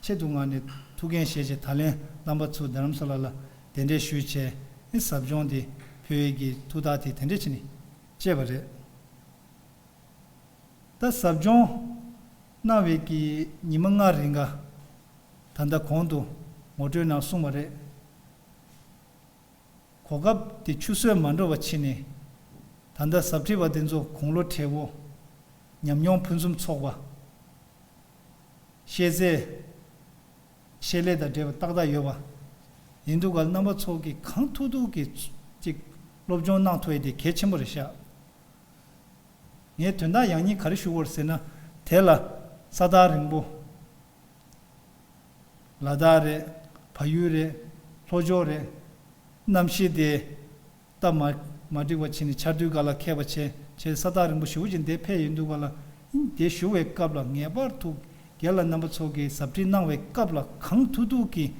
ཆེད་དུ་མངགས་ནས་ཐུགས་འགན་བཞེས་བྱས། ད་ལན་རྣམ་པ་ཚོ་རྡ་རམ་ས་ལ་ལ་གདན་འདྲེན་ཞུས་བྱས། ཨི་ཟབ་སྦྱོང་འདི་ཕུལ་ཡས་ཀྱི་ཐུགས་ཐག་དེ་དེ་འདྲ་བྱས་ནས་བཅད་པ་རེད། ད་ཟབ་སྦྱོང་གནང་བའི་གི་ཉི་མ་ལྔ་རིང་ག་ད་ལྟ་གོང་དུ་ངོ་སྤྲོད་ནང་གསུངས་པ་རེད། གོ་སྐབས་དེ་ཆུད་ཟོས་མ་འགྲོ་བ་བྱས་ནས། ད་ལྟ་ཟབ་ཁྲིད་པ་དེ་ཚོ་དགུང་ལོ་བགྲེས་པོ། ཉམས་མྱོང་ཕུན་སུམ་ཚོགས་པ། ཤེས་ཚད། ཆེད་ལས་དང་འབྲེལ་བ་ཏག་ཏག་ཡོད་པ། ཡིན་དུས་ག་ལ་རྣམ་པ་ཚོ་གིས་གང་ཐུབ་ཐུབ་ཀྱིས་ཅིག་སློབ་སྦྱོང་གནང་ཐུབ་ཡས་དེ་གལ་ཆེན་པོ་རེད་ཤག་ངས་དོན་དག་ཡང་སྙིང་ག་རེ་ཞུ་དགོས་རེད་ཟེར་ན། དེ་ལ་ས་ཐག་རིང་པོ། ལ་དྭགས་རེད། བལ་ཡུལ་རེད། ལྷོ་ཕྱོགས་རེད། གནམ་གཤིས་དེ་སྟབས་མ་མ་འགྲིག་པ་བྱས་ནས་ཆར་དུས་སྒང་ལ་ཁད་པ་བྱས་བྱས་ས་ཐག་རིང་པོ་ཞེ་པོ་ཅིག་འདིར་ཕེབས་ཡོང་དུས་སྒང་ལ། དེ་ཞུ་བའི་སྐབས་ལ་ངེས་པར་དུ་རྒན་ལགས་རྣམ་པ་ཚོ་གིས་ཟབ་ཁྲིད་གནང་བའི་སྐབས་ལ་གང་ཐུབ་ཐུབ་ཀྱིས་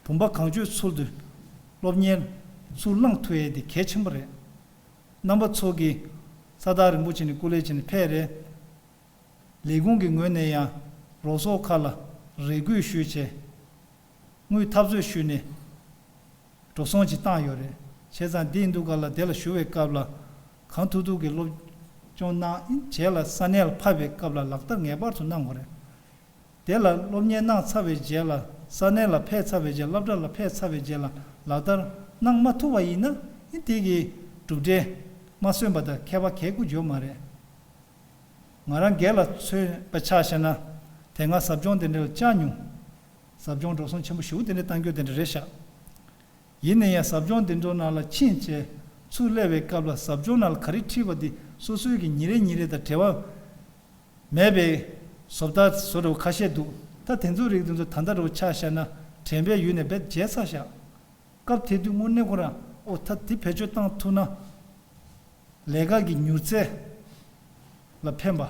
བུམ་པ་གང་བྱོའི་ཚུལ་དུ་སློབ་གཉེར་ཚུར་བླངས་ཐུབ་ཡས་དེ་གལ་ཆེན་པོ་རེད། རྣམ་པ་ཚོ་གིས་ས་ཐག་རིང་པོ་བྱས་ནས་སྐུ་ལས་བྱས་ནས་ཕེབས་རེད། ལས་ཁུངས་ཀྱི་ངོས་ནས་ཡང་རོགས་ཚོགས་ཁག་ལ་རེ་སྐུལ་ཞུས་བྱས། དངུལ་འཐབ་རྩོད་ཞུས་ནས་འགྲོ་སོང་ཅིག་བཏང་ཡོད་རེད། བྱས་ཙང་འདི་ཡིན་དུས་སྒང་ལ་དེ་ལ་ཞུ་བའི་སྐབས་ལ་གང་ཐུབ་ཐུབ་ཀྱིས་སློབ་སྦྱོང་གནང་། རྗེས་ལ་ས་གནས་ལ་ཕེབས་པའི་སྐབས་ལ་ལག་བསྟར་ངེས་པར་དུ་གནང་དགོས་རེད། དེ་ལ་སློབ་གཉེར་གནང་ཚར་བའི་རྗེས་ལ། ས་གནས་ལ་ཕེབས་ཚར་བའི་རྗེས། སློབ་གྲྭ་ལ་ཕེབས་ཚར་བའི་རྗེས་ལ་ལག་བསྟར་གནང་མ་ཐུབ་པ་ཡིན་ན། ཨེ་དེ་གི་གྲུབ་འབྲས་མ་སོན་པ་དང་ཁྱད་པར་གང་ཡང་ཡོད་མ་རེད། ང་རང་སྒེར་ལ་མཚོན་པ་ཆ་བཞག་ན། དེ་སྔ་ཟབ་སྦྱོང་དེ་འདྲ་ལ་བཅར་མྱོང་། ཟབ་སྦྱོང་འགྲོ་སོང་ཆེན་པོ་ཞེ་པོ་དེ་འདྲ་གཏང་རྒྱུ་དེ་འདྲ་རེད་ཤག་ཡིན་ན་ཡང་ཟབ་སྦྱོང་དེ་འདྲ་ནང་ལ་ཕྱིན་བྱས་ཚུར་སླེབས་པའི་སྐབས་ལ་ཟབ་སྦྱོང་ནང་ལ་ག་རེ་ཁྲིད་པ་དེ་སོ་སོའི་གི་ཉིན་རེ་ཉིན་རེ་དང་འབྲེལ་བ་མེད་པའི་བཟོ་ལྟ་བཟོ་འདྲ་བོ་ཁ་ཤས་འདུག་ད་དེ་ཚོ་རིགས་དེ་ཚོ་ད་ལྟ་འདྲ་བོ་ཆ་བཞག་ན་དྲན་པའི་ཡུལ་ནས་རྦད་བརྗེད་ཚར་ཤག་སྐབས་དེ་དུས་དངོས་གནས་ཁོ་རང་ཨོ་ད་དེ་བེད་སྤྱོད་བཏང་ཐུབ་ན། ལས་ཀ་གི་མྱུར་ཚད་ལ་ཕན་པ།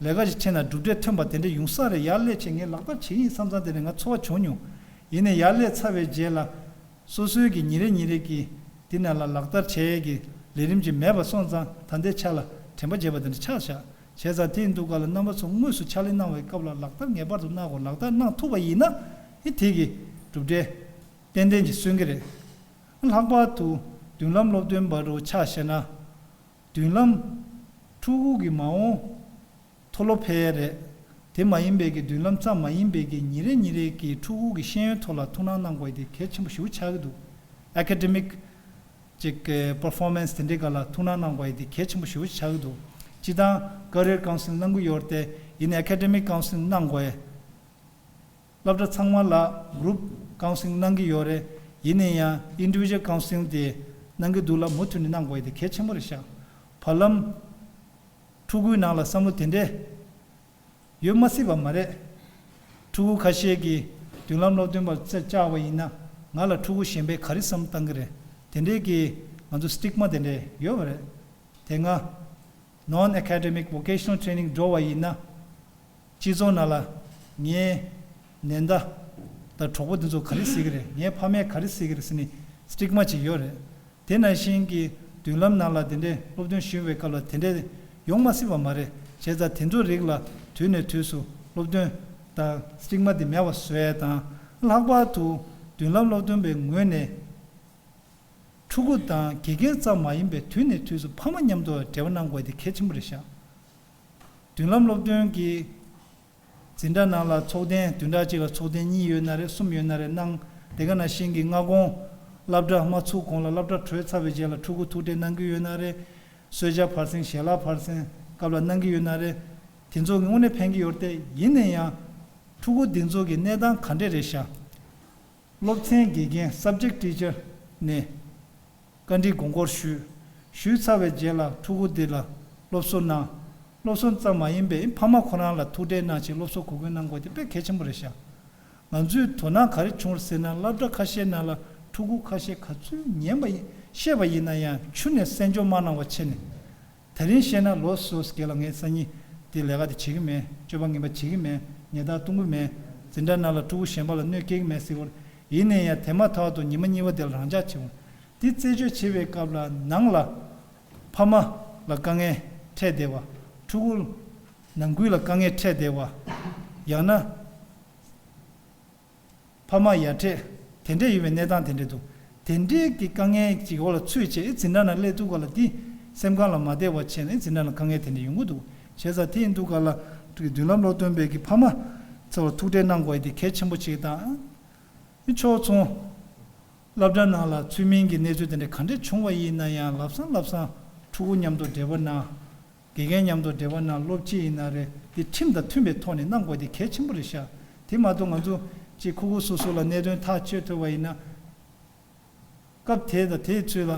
ལས་ཀ་ཞིག་བྱས་ན་གྲུབ་འབྲས་ཐོན་པ་དེ་འདྲ་ཡོང་ས་རེད། ཡར་སླེབས་བྱས་ངས་ལག་བསྟར་བྱེད་ཀྱི་ཡིན་བསམ་བསམ་དེ་འདྲ་ང་ཚོར་བ་བྱུང་མྱོང་། ཡིན་ནའི་ཡར་སླེབས་ཚར་བའི་རྗེས་ལ་སོ་སོའི་གི་ཉིན་རེ་ཉིན་རེ་གི་འདི་ནང་ལ་ལག་བསྟར་བྱེད་ཡས་ཀྱི་ ལས་རིམ་གྱི་མེད་པ་སོང་ཙང་ད་ལྟའི་ཆ་ལ་དྲན་པ་བརྗེད་པ་དེ་འདྲ་ཆགས་བཞག་བྱས་ཙང་དེ་ཡིན་དུས་ག་ལ་རྣམ་པ་ཚོ་དངོས་སུ་ཕྱག་ལས་གནང་བའི་སྐབས་ལ་ལག་བསྟར་ངེས་པར་དུ་གནང་དགོས། ལག་བསྟར་གནང་ཐུབ་པ་ཡིན་ན་ཨེ་དེ་གི་གྲུབ་འབྲས་ཏན་ཏན་གྱིས་སོན་གྱི་རེད། ལྷག་པར་དུ་མདུན་ལམ་སློབ་སྟོན་པ་རུ་ཆ་བཞག་ན། མདུན་ལམ་ཕྲུ་གུ་གི་མ་འོངས་མཐོ་སློབ་ཕལ་རེད། དེ་མ་ཡིན་པའི་གི་མདུན་ལམ་ཙམ་མ་ཡིན་པའི་གི་ཉིན་རེ་ཉིན་རེ་གི་ཕྲུ་གུ་གི་ཤེས་ཡོན་ཐོག་ལ་ཐུགས་སྣང་གནང་དགོས་དེ་གལ་ཆེན་པོ་ཞེ་པོ་ཆགས་ཀྱི་འདུག་ཨེ་ཀ་ཌེ་མིག་ཅིག་པར་ཕོར་མན་སི་དེ་འདྲའི་སྒང་ལ་ཐུགས་སྣང་གནང་དགོས་དེ་གལ་ཆེན་པོ་ཞེ་པོ་ཆགས་ཀྱི་འདུག་སྤྱིར་བཏང་ཀ་རི་ཡར་ཀའུན་སི་ལིང་གནང་གི་ཡོད་རེད་དེ་ཡིན་ནའི་ཨེ་ཀ་ཌེ་མིག་ཀའུན་སི་ལིང་གནང་དགོས། སློབ་གྲྭ་ཚང་མ་ལ་གུ་རུབ་ཀའུན་སི་ལིང་གནང་གི་ཡོད་རེད། ཡིན་ན་ཡང་ཨིན་ཌི་བི་ཇུ་ཨལ་ཀའུན་སི་ལིང་དེ་གནང་གི་འདུག་ལ་མུ་མཐུད་ནས་གནང་དགོས་དེ་གལ་ཆེན་པོ་རེད་ཤག་བར་ལམ་ཕྲུ་གུའི་ནང་ལ་བསམ་བློ་དེ་འདྲས་ཡོད་མ་སྲིད་པ་མ་རེད། ཕྲུ་གུ་ཁ་ཤས་ཀྱིས་མདུན་ལམ་སློབ་སྟོན་པར་བཅར་བ་ཡིན་ན་ང་ལ་ཕྲུ་གུ་གཞན་པས་ག་རེ་བསམ་བཏང་གི་རེད། དེ་འདྲས་ཀྱི་ང་ཚོ་སི་ཊིག་མ་དེ་འདྲས་ཡོད་པ་རེད། དེ་སྔ་non academic vocational training འགྲོ་བ་ཡིན་ན། སྤྱི་ཚོགས་ནང་ལ་ངའི་ནན་ཏན་དང་གྲོགས་པོ་དེ་ཚོ་ག་རེ་ཟེར་གི་རེད། ངའི་ཕ་མས་ག་རེ་ཟེར་གི་རེད་ཟེར་ནས་སི་ཊིག་མ་ཅིག་ཡོད་རེད། དེ་ནང་བཞིན་གྱི་མདུན་ལམ་ནང་ལ་དེ་འདྲའི་སློབ་སྟོན་ཞུ་བའི་སྐབས་ལ་དེ་འདྲའི་ཡོང་མ་སྲིད་པ་མ་རེད། བྱས་ཙང་དེ་ཚོ་རིགས་ལ་དུས་ནས་དུས་སུ་སློབ་སྟོན་དང་སི་ཊིག་མ་དེ་མེད་པ་བཟོ་ཡས་དང་། ལྷག་པར་དུ་མདུན་ལམ་སློབ་སྟོན་པའི་ངོས་ནས། ཕྲུ་གུ་དང་དགེ་རྒན་ཙམ་མ་ཡིན་པའི་དུས་ནས་དུས་སུ་ཕ་མ་མཉམ་དུ་འབྲེལ་བ་གནང་དགོས་དེ་གལ་ཆེན་པོ་རེད་ཤག་མདུན་ལམ་སློབ་སྟོན་གྱི་འཛིན་གྲྭ་ནང་ལ་ཚོགས་ཐེངས་བདུན་ཕྲག་གཅིག་ལ་ཚོགས་ཐེངས་གཉིས་ཡོད་ན་རེད། གསུམ་ཡོད་ན་རེད་གནང་། དེ་ག་ནང་བཞིན་གྱི་སྔ་དགོང་སློབ་གྲྭ་མ་ཚུགས་གོང་ལ་སློབ་གྲྭ་གྲོལ་ཚར་བའི་རྗེས་ལ་ཕྲུ་གུ་ཐུག་འཕྲད་གནང་གི་ཡོད་ན་རེད། གསོལ་ཇ་ཕར་ཕྱིན་ཞལ་ལག་ཕར་ཕྱིན་སྐབས་ལ་གནང་གི་ཡོད་ན་རེད། དེ་ཚོ་དངོས་གནས་ཕན་གྱི་ཡོད་རེད་དེ། ཡིན་ན་ཡང་ཕྲུ་གུ་འདི་ཚོ་གི་གནས་སྟངས་ག་འདྲས་རེད་ཤག་སློབ་ཚན་དགེ་རྒན་སབ་ཇེག་ཊི་ཊི་ཆར་ནས་བཀའ་འདྲི་དགོངས་སྐོར་ཞུས། ཞུས་ཚར་བའི་རྗེས་ལ་ཕྲུ་གུ་འདི་ལ་སློབ་གསོ་གནང་། སློབ་གསོ་ཙམ་མ་ཡིན་པའི་ཕ་མ་ཁོ་རང་ལ་ཐུག་འཕྲད་གནང་བྱས་སློབ་གསོ་གོ་སྐོན་གནང་དགོས་དེ་དཔེ་གལ་ཆེན་པོ་རེད་ཤག་ང་ཚོས་དོ་སྣང་ག་རེ་བྱུང་རེད་ཟེར་ན། སློབ་གྲྭ་ཁ་ཤས་ནང་ལ་ཕྲུ་གུ་ཁ་ཤས་ག་ཚོད་ཉན་པ་ཡིན་ཤེས་པ་ཡིན་ན་ཡང་ཆུ་ནས་སྲན་ཆུང་མ་གནང་བ་བྱས་ནས། དེ་རིང་བཤད་ན་ལོ་སོ་སོ་སྒེར་ལ་ངས་སང་ཉིན་དེ་ལས་ཀ་དེ་བྱེད་ཀྱི་མེད། སྤྱོད་པ་ངན་པ་བྱེད་ཀྱི་མེད། ཉེས་རྡུང་གཏོང་གི་མེད། འཛིན་གྲྭ་ནང་ལ་ཕྲུ་གུ་གཞན་པ་ལ་གནོད་སྐྱེལ་གྱི་མེད་ཟེར་བར། ཡིན་ན་ཡང་དེ་མ་ཐག་ཏུ་ཉི་མ་གཉིས་པ་དེ་ལ་རང་འཇགས་བྱེད་འོང་། དེ་རྩད་གཅོད་བྱེད་པའི་སྐབས་ལ་ནང་ལ་ཕ་མ་ལ་དཀའ་ངལ་འཕྲད་བསྡད་པ། ཕྲུ་གུ་ནང་ཁུལ་ལ་དཀའ་ངལ་འཕྲད་བསྡད་པ། ཡང་ན། ཕ་མ་ཡ་ཁྲེ་དེ་འདྲས་ཡོད་པའི་གནས་སྟངས་དེ་འདྲས་འདུག་དེ་འདྲས་ཀྱི་དཀའ་ངལ་ཅིག་འོག་ལ་ཚུད་བྱས་འཛིན་གྲྭ་ནང་སླེབས་དུས་སྐབས་ལ་དེ་སེམས་ཁམས་ལ་མ་བདེ་བ་བྱས་ནས་འཛིན་གྲྭ་ནང་དཀའ་ངལ་དེ་འདྲས་ཡོང་གི་འདུག་བྱས་ཙང་དེ་ཡིན་དུས་སྐབས་ལ་མདུན་ལམ་སློབ་སྟོན་པའི་གི་ཕ་མ་ཚོར་ཐུག་འཕྲད་གནང་དགོས་དེ་གལ་ཆེན་པོ་ཅིག་དང་། ཕྱོགས་མཚུངས་སློབ་གྲྭ་ནང་ལ་ཚུལ་མིན་གྱི་གནས་ཚུལ་དེ་འདྲས་ག་འདྲས་བྱུང་བ་ཡིན་ན་ཡང་ལམ་སང་ལམ་སང་ཕྲུ་གུ་མཉམ་དུ་འབྲེལ་བ་གནང་། དགེ་རྒན་མཉམ་དུ་འབྲེལ་བ་གནང་། སློབ་སྤྱི་ཡིན་ན་རེད། དེ་ཁྲིམས་དང་མཐུན་པའི་ཐོག་ནས་གནང་དགོས་དེ་གལ་ཆེན་པོ་རེད་ཤག་དེ་མ་གཏོགས་ང་ཚོ་གཅིག་ཁུ་ཁུ་སུ་སུ་ལ་གནད་དོན་ཐག་གཅོད་ཐུབ་པ་ཡིན་ན། སྐབས་དེ་དང་དེའི་ཚུལ་ལ་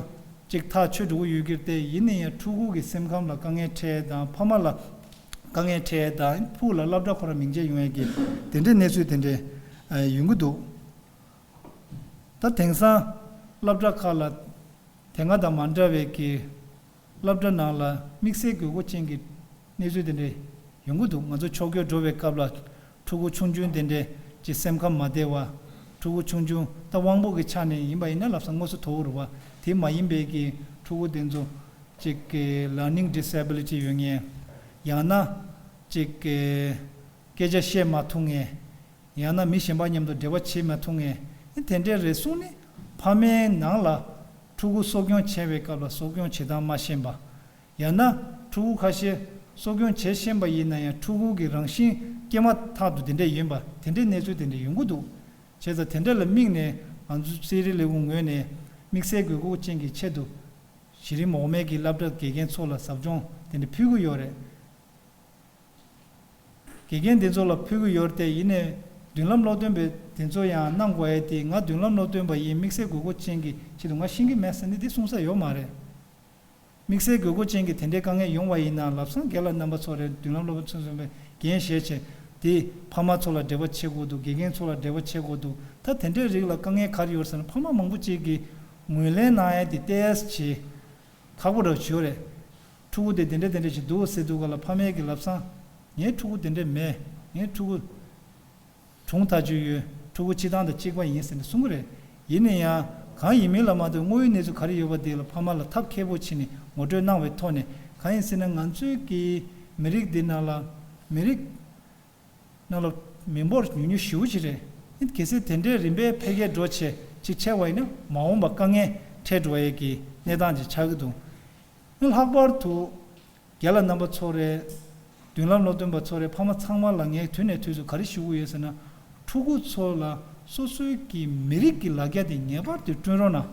གཅིག་ཐག་ཆོད་འགྲོ་གི་ཡོད་ཀྱི་རེད་དེ། ཡིན་ན་ཡང་ཕྲུ་གུ་གི་སེམས་ཁམས་ལ་དཀའ་ངལ་འཕྲད་དང་། ཕ་མ་ལ་དཀའ་ངལ་འཕྲད་དང་། ཕུགས་ལ་སློབ་གྲྭ་ཁོ་རང་མིང་ཆད་ཡོང་ཡས་ཀྱི་དེ་འདྲའི་གནས་ཚུལ་དེ་འདྲའི་ཡོང་གི་འདུག་ད་དེང་སང་སློབ་གྲྭ་ཁག་ལ་དེ་སྔ་དང་མ་འདྲ་བའི་གི་སློབ་གྲྭ་ནང་ལ་དམིགས་བསལ་དགོས་མཁོ་ཅན་གྱི་གནས་ཚུལ་དེ་འདྲ་ཡོང་གི་འདུག་ང་ཚོ་ཕྱོགས་སྐྱོད་འགྲོ་བའི་སྐབས་ལ་ཕྲུ་གུ་ཆུང་ཆུང་དེ་འདྲ་ཅིག་སེམས་ཁམས་མ་བདེ་བ། ཕྲུ་གུ་ཆུང་ཆུང་ད་དབང་པོ་གི་ཆ་ནས་ཡིན་པ་ཡིན་ན་ལམ་སང་དངོས་སུ་དོར་རུ་བ། དེ་མ་ཡིན་པའི་གི་ཕྲུ་གུ་དེ་ཚོ་ཅིག་གི་ལར་ནིང་ཌི་སེ་བི་ལི་ཊི་ཡོད་མཁན། ཡང་ན་ཅིག་གི་སྐད་ཆ་བཤད་མ་ཐུབ་མཁན། ཡང་ན་མི་གཞན་པ་མཉམ་དུ་འབྲེལ་བ་བྱེད་མ་ཐུབ་མཁན། དེ་འདྲའི་རེ་ཟུང་ནི་ཕ་མའི་ནང་ལ་ཕྲུ་གུ་གསོ་སྐྱོང་བྱེད་པའི་སྐབས་ལ་གསོ་སྐྱོང་བྱེད་སྟངས་མ་ཤེས་པ། ཡང་ན་ཕྲུ་གུ་ཁ་ཤས་གསོ་སྐྱོང་བྱེད་ཤེས་པ་ཡིན་ན་ཡང་ཕྲུ་གུ་གི་རང་བཞིན་སྐྱེས་མ་ཐག་ཏུ་དེ་འདྲས་ཡིན་པ། དེ་འདྲའི་གནས་ཚུལ་དེ་འདྲས་ཡོང་གི་འདུག་བྱས་ཙང་དེ་འདྲ་ལ་དམིགས་ནས་ང་ཚོ་རྩིས་རིག་ལས་ཁུངས་ངོས་ནས་དམིགས་བསལ་དགོས་མཁོ་ཅན་གྱི་ཆེད་དུ་གཞི་རིམ་འོག་མའི་གི་སློབ་གྲྭ་དགེ་རྒན་ཚོ་ལ་ཟབ་སྦྱོང་དེ་འདྲ་ཕུལ་གྱི་ཡོད་རེད། དགེ་རྒན་དེ་ཚོ་ལ་ཕུལ་གྱི་ཡོད་རེད་དེ། ཡིན་ནའི་མདུན་ལམ་སློབ་སྟོན་པས་དེ་ཚོ་ཡང་གནང་དགོས་ཡས་དེ། ང་མདུན་ལམ་སློབ་སྟོན་པ་ཡིན། དམིགས་བསལ་དགོས་མཁོ་ཅན་གྱི་ཆེད་དུ་ང་ཤེས་ཀྱི་མེད་ཟེར་ནས་དེ་གསུང་ས་ཡོད་མ་རེད། དམིགས་བསལ་དགོས་མཁོ་ཅན་གྱི་དེ་འདྲའི་དཀའ་ངལ་ཡོང་བ་ཡིན་ན་ལམ་སང་རྒན་ལགས་རྣམ་པ་ཚོ་རེད། མདུན་ལམ་སློབ་སྟོན་པས་འགན་བཞེས་བྱས་དེ་ཕ་མ་ཚོ་ལ་འབྲེལ་བ་བྱེད་དགོས་འདུག་དགེ་རྒན་ཚོ་ལ་འབྲེལ་བ་བྱེད་དགོས་འདུག་ད་དེ་འདྲའི་རིགས་ལ་དཀའ་ངལ་ག་རེ་ཡོད་ཟེར་ན། ཕ་མ་མང་པོ་ཅིག་གིས་ངོས་ལེན་གནང་ཡས་དེ་ཏོག་ཙམ་ཁག་པོ་འདྲ་བོ་ཅིག་ཡོད་རེད། ཕྲུ་གུ་དེ་དེ་འདྲ་དེ་འདྲ་ཞིག་འདུག་ཟེར་དུས་སྒང་ལ་ཕ་མས་ཀྱི་ལབ་སང་། ངའི་ཕྲུ་གུ་དེ་འདྲ་མེད། ངའི་ཕྲུ་གུ་གྲུང་ཐག་ཆོད་ཡོད། ཕྲུ་གུ་སྤྱིར་བཏང་དང་གཅིག་པ་ཡིན་ཟེར་ནས་གསུང་གི་རེད། ཡིན་ན་ཡང་ གང་ཡིན་མིན་ལ་མ་ལྟོས་དངོས་ཡོད་གནས་ཚུལ་ག་རེ་ཡོད་པ་དེ་ལ་ཕ་མ་ལ་ཐབས་མཁས་པོ་བྱས་ནས་ངོ་སྤྲོད་གནང་བའི་ཐོག་ནས། གང་ཡིན་ཟེར་ན་ང་ཚོའི་གི་མི་རིགས་འདི་ནང་ལ་མི་རིགས་ནང་ལ་མི་འབོར་ཉུང་ཉུང་ཞེ་པོ་ཅིག་རེད། གལ་སྲིད་དེ་འདྲའི་རིམ་པས་འཕེལ་རྒྱས་འགྲོ་བྱས་ཅིག་ཆགས་པ་ཡིན་ན་མ་འོངས་པ་དཀའ་ངལ་འཕྲད་འགྲོ་ཡས་ཀྱི་གནས་སྟངས་ཅིག་ཆགས་ཀྱི་འདུག་ལྷག་པར་དུ་རྒན་ལགས་རྣམ་པ་ཚོ་རེད། མདུན་ལམ་སློབ་སྟོན་པ་ཚོ་རེད། ཕ་མ་ཚང་མ་ལ་ངས་དུས་ནས་དུས་སུ་ག་རེ་ཞུ་གི་ཡོད་ཟེར་ན། ཕྲུ་གུ་ཚོ་ལ་སོ་སོའི་གི་མི་རིགས་ཀྱི་ལ་རྒྱ་དེ་ངེས་པར་དུ་བསྐྲུན་རོགས་གནང་།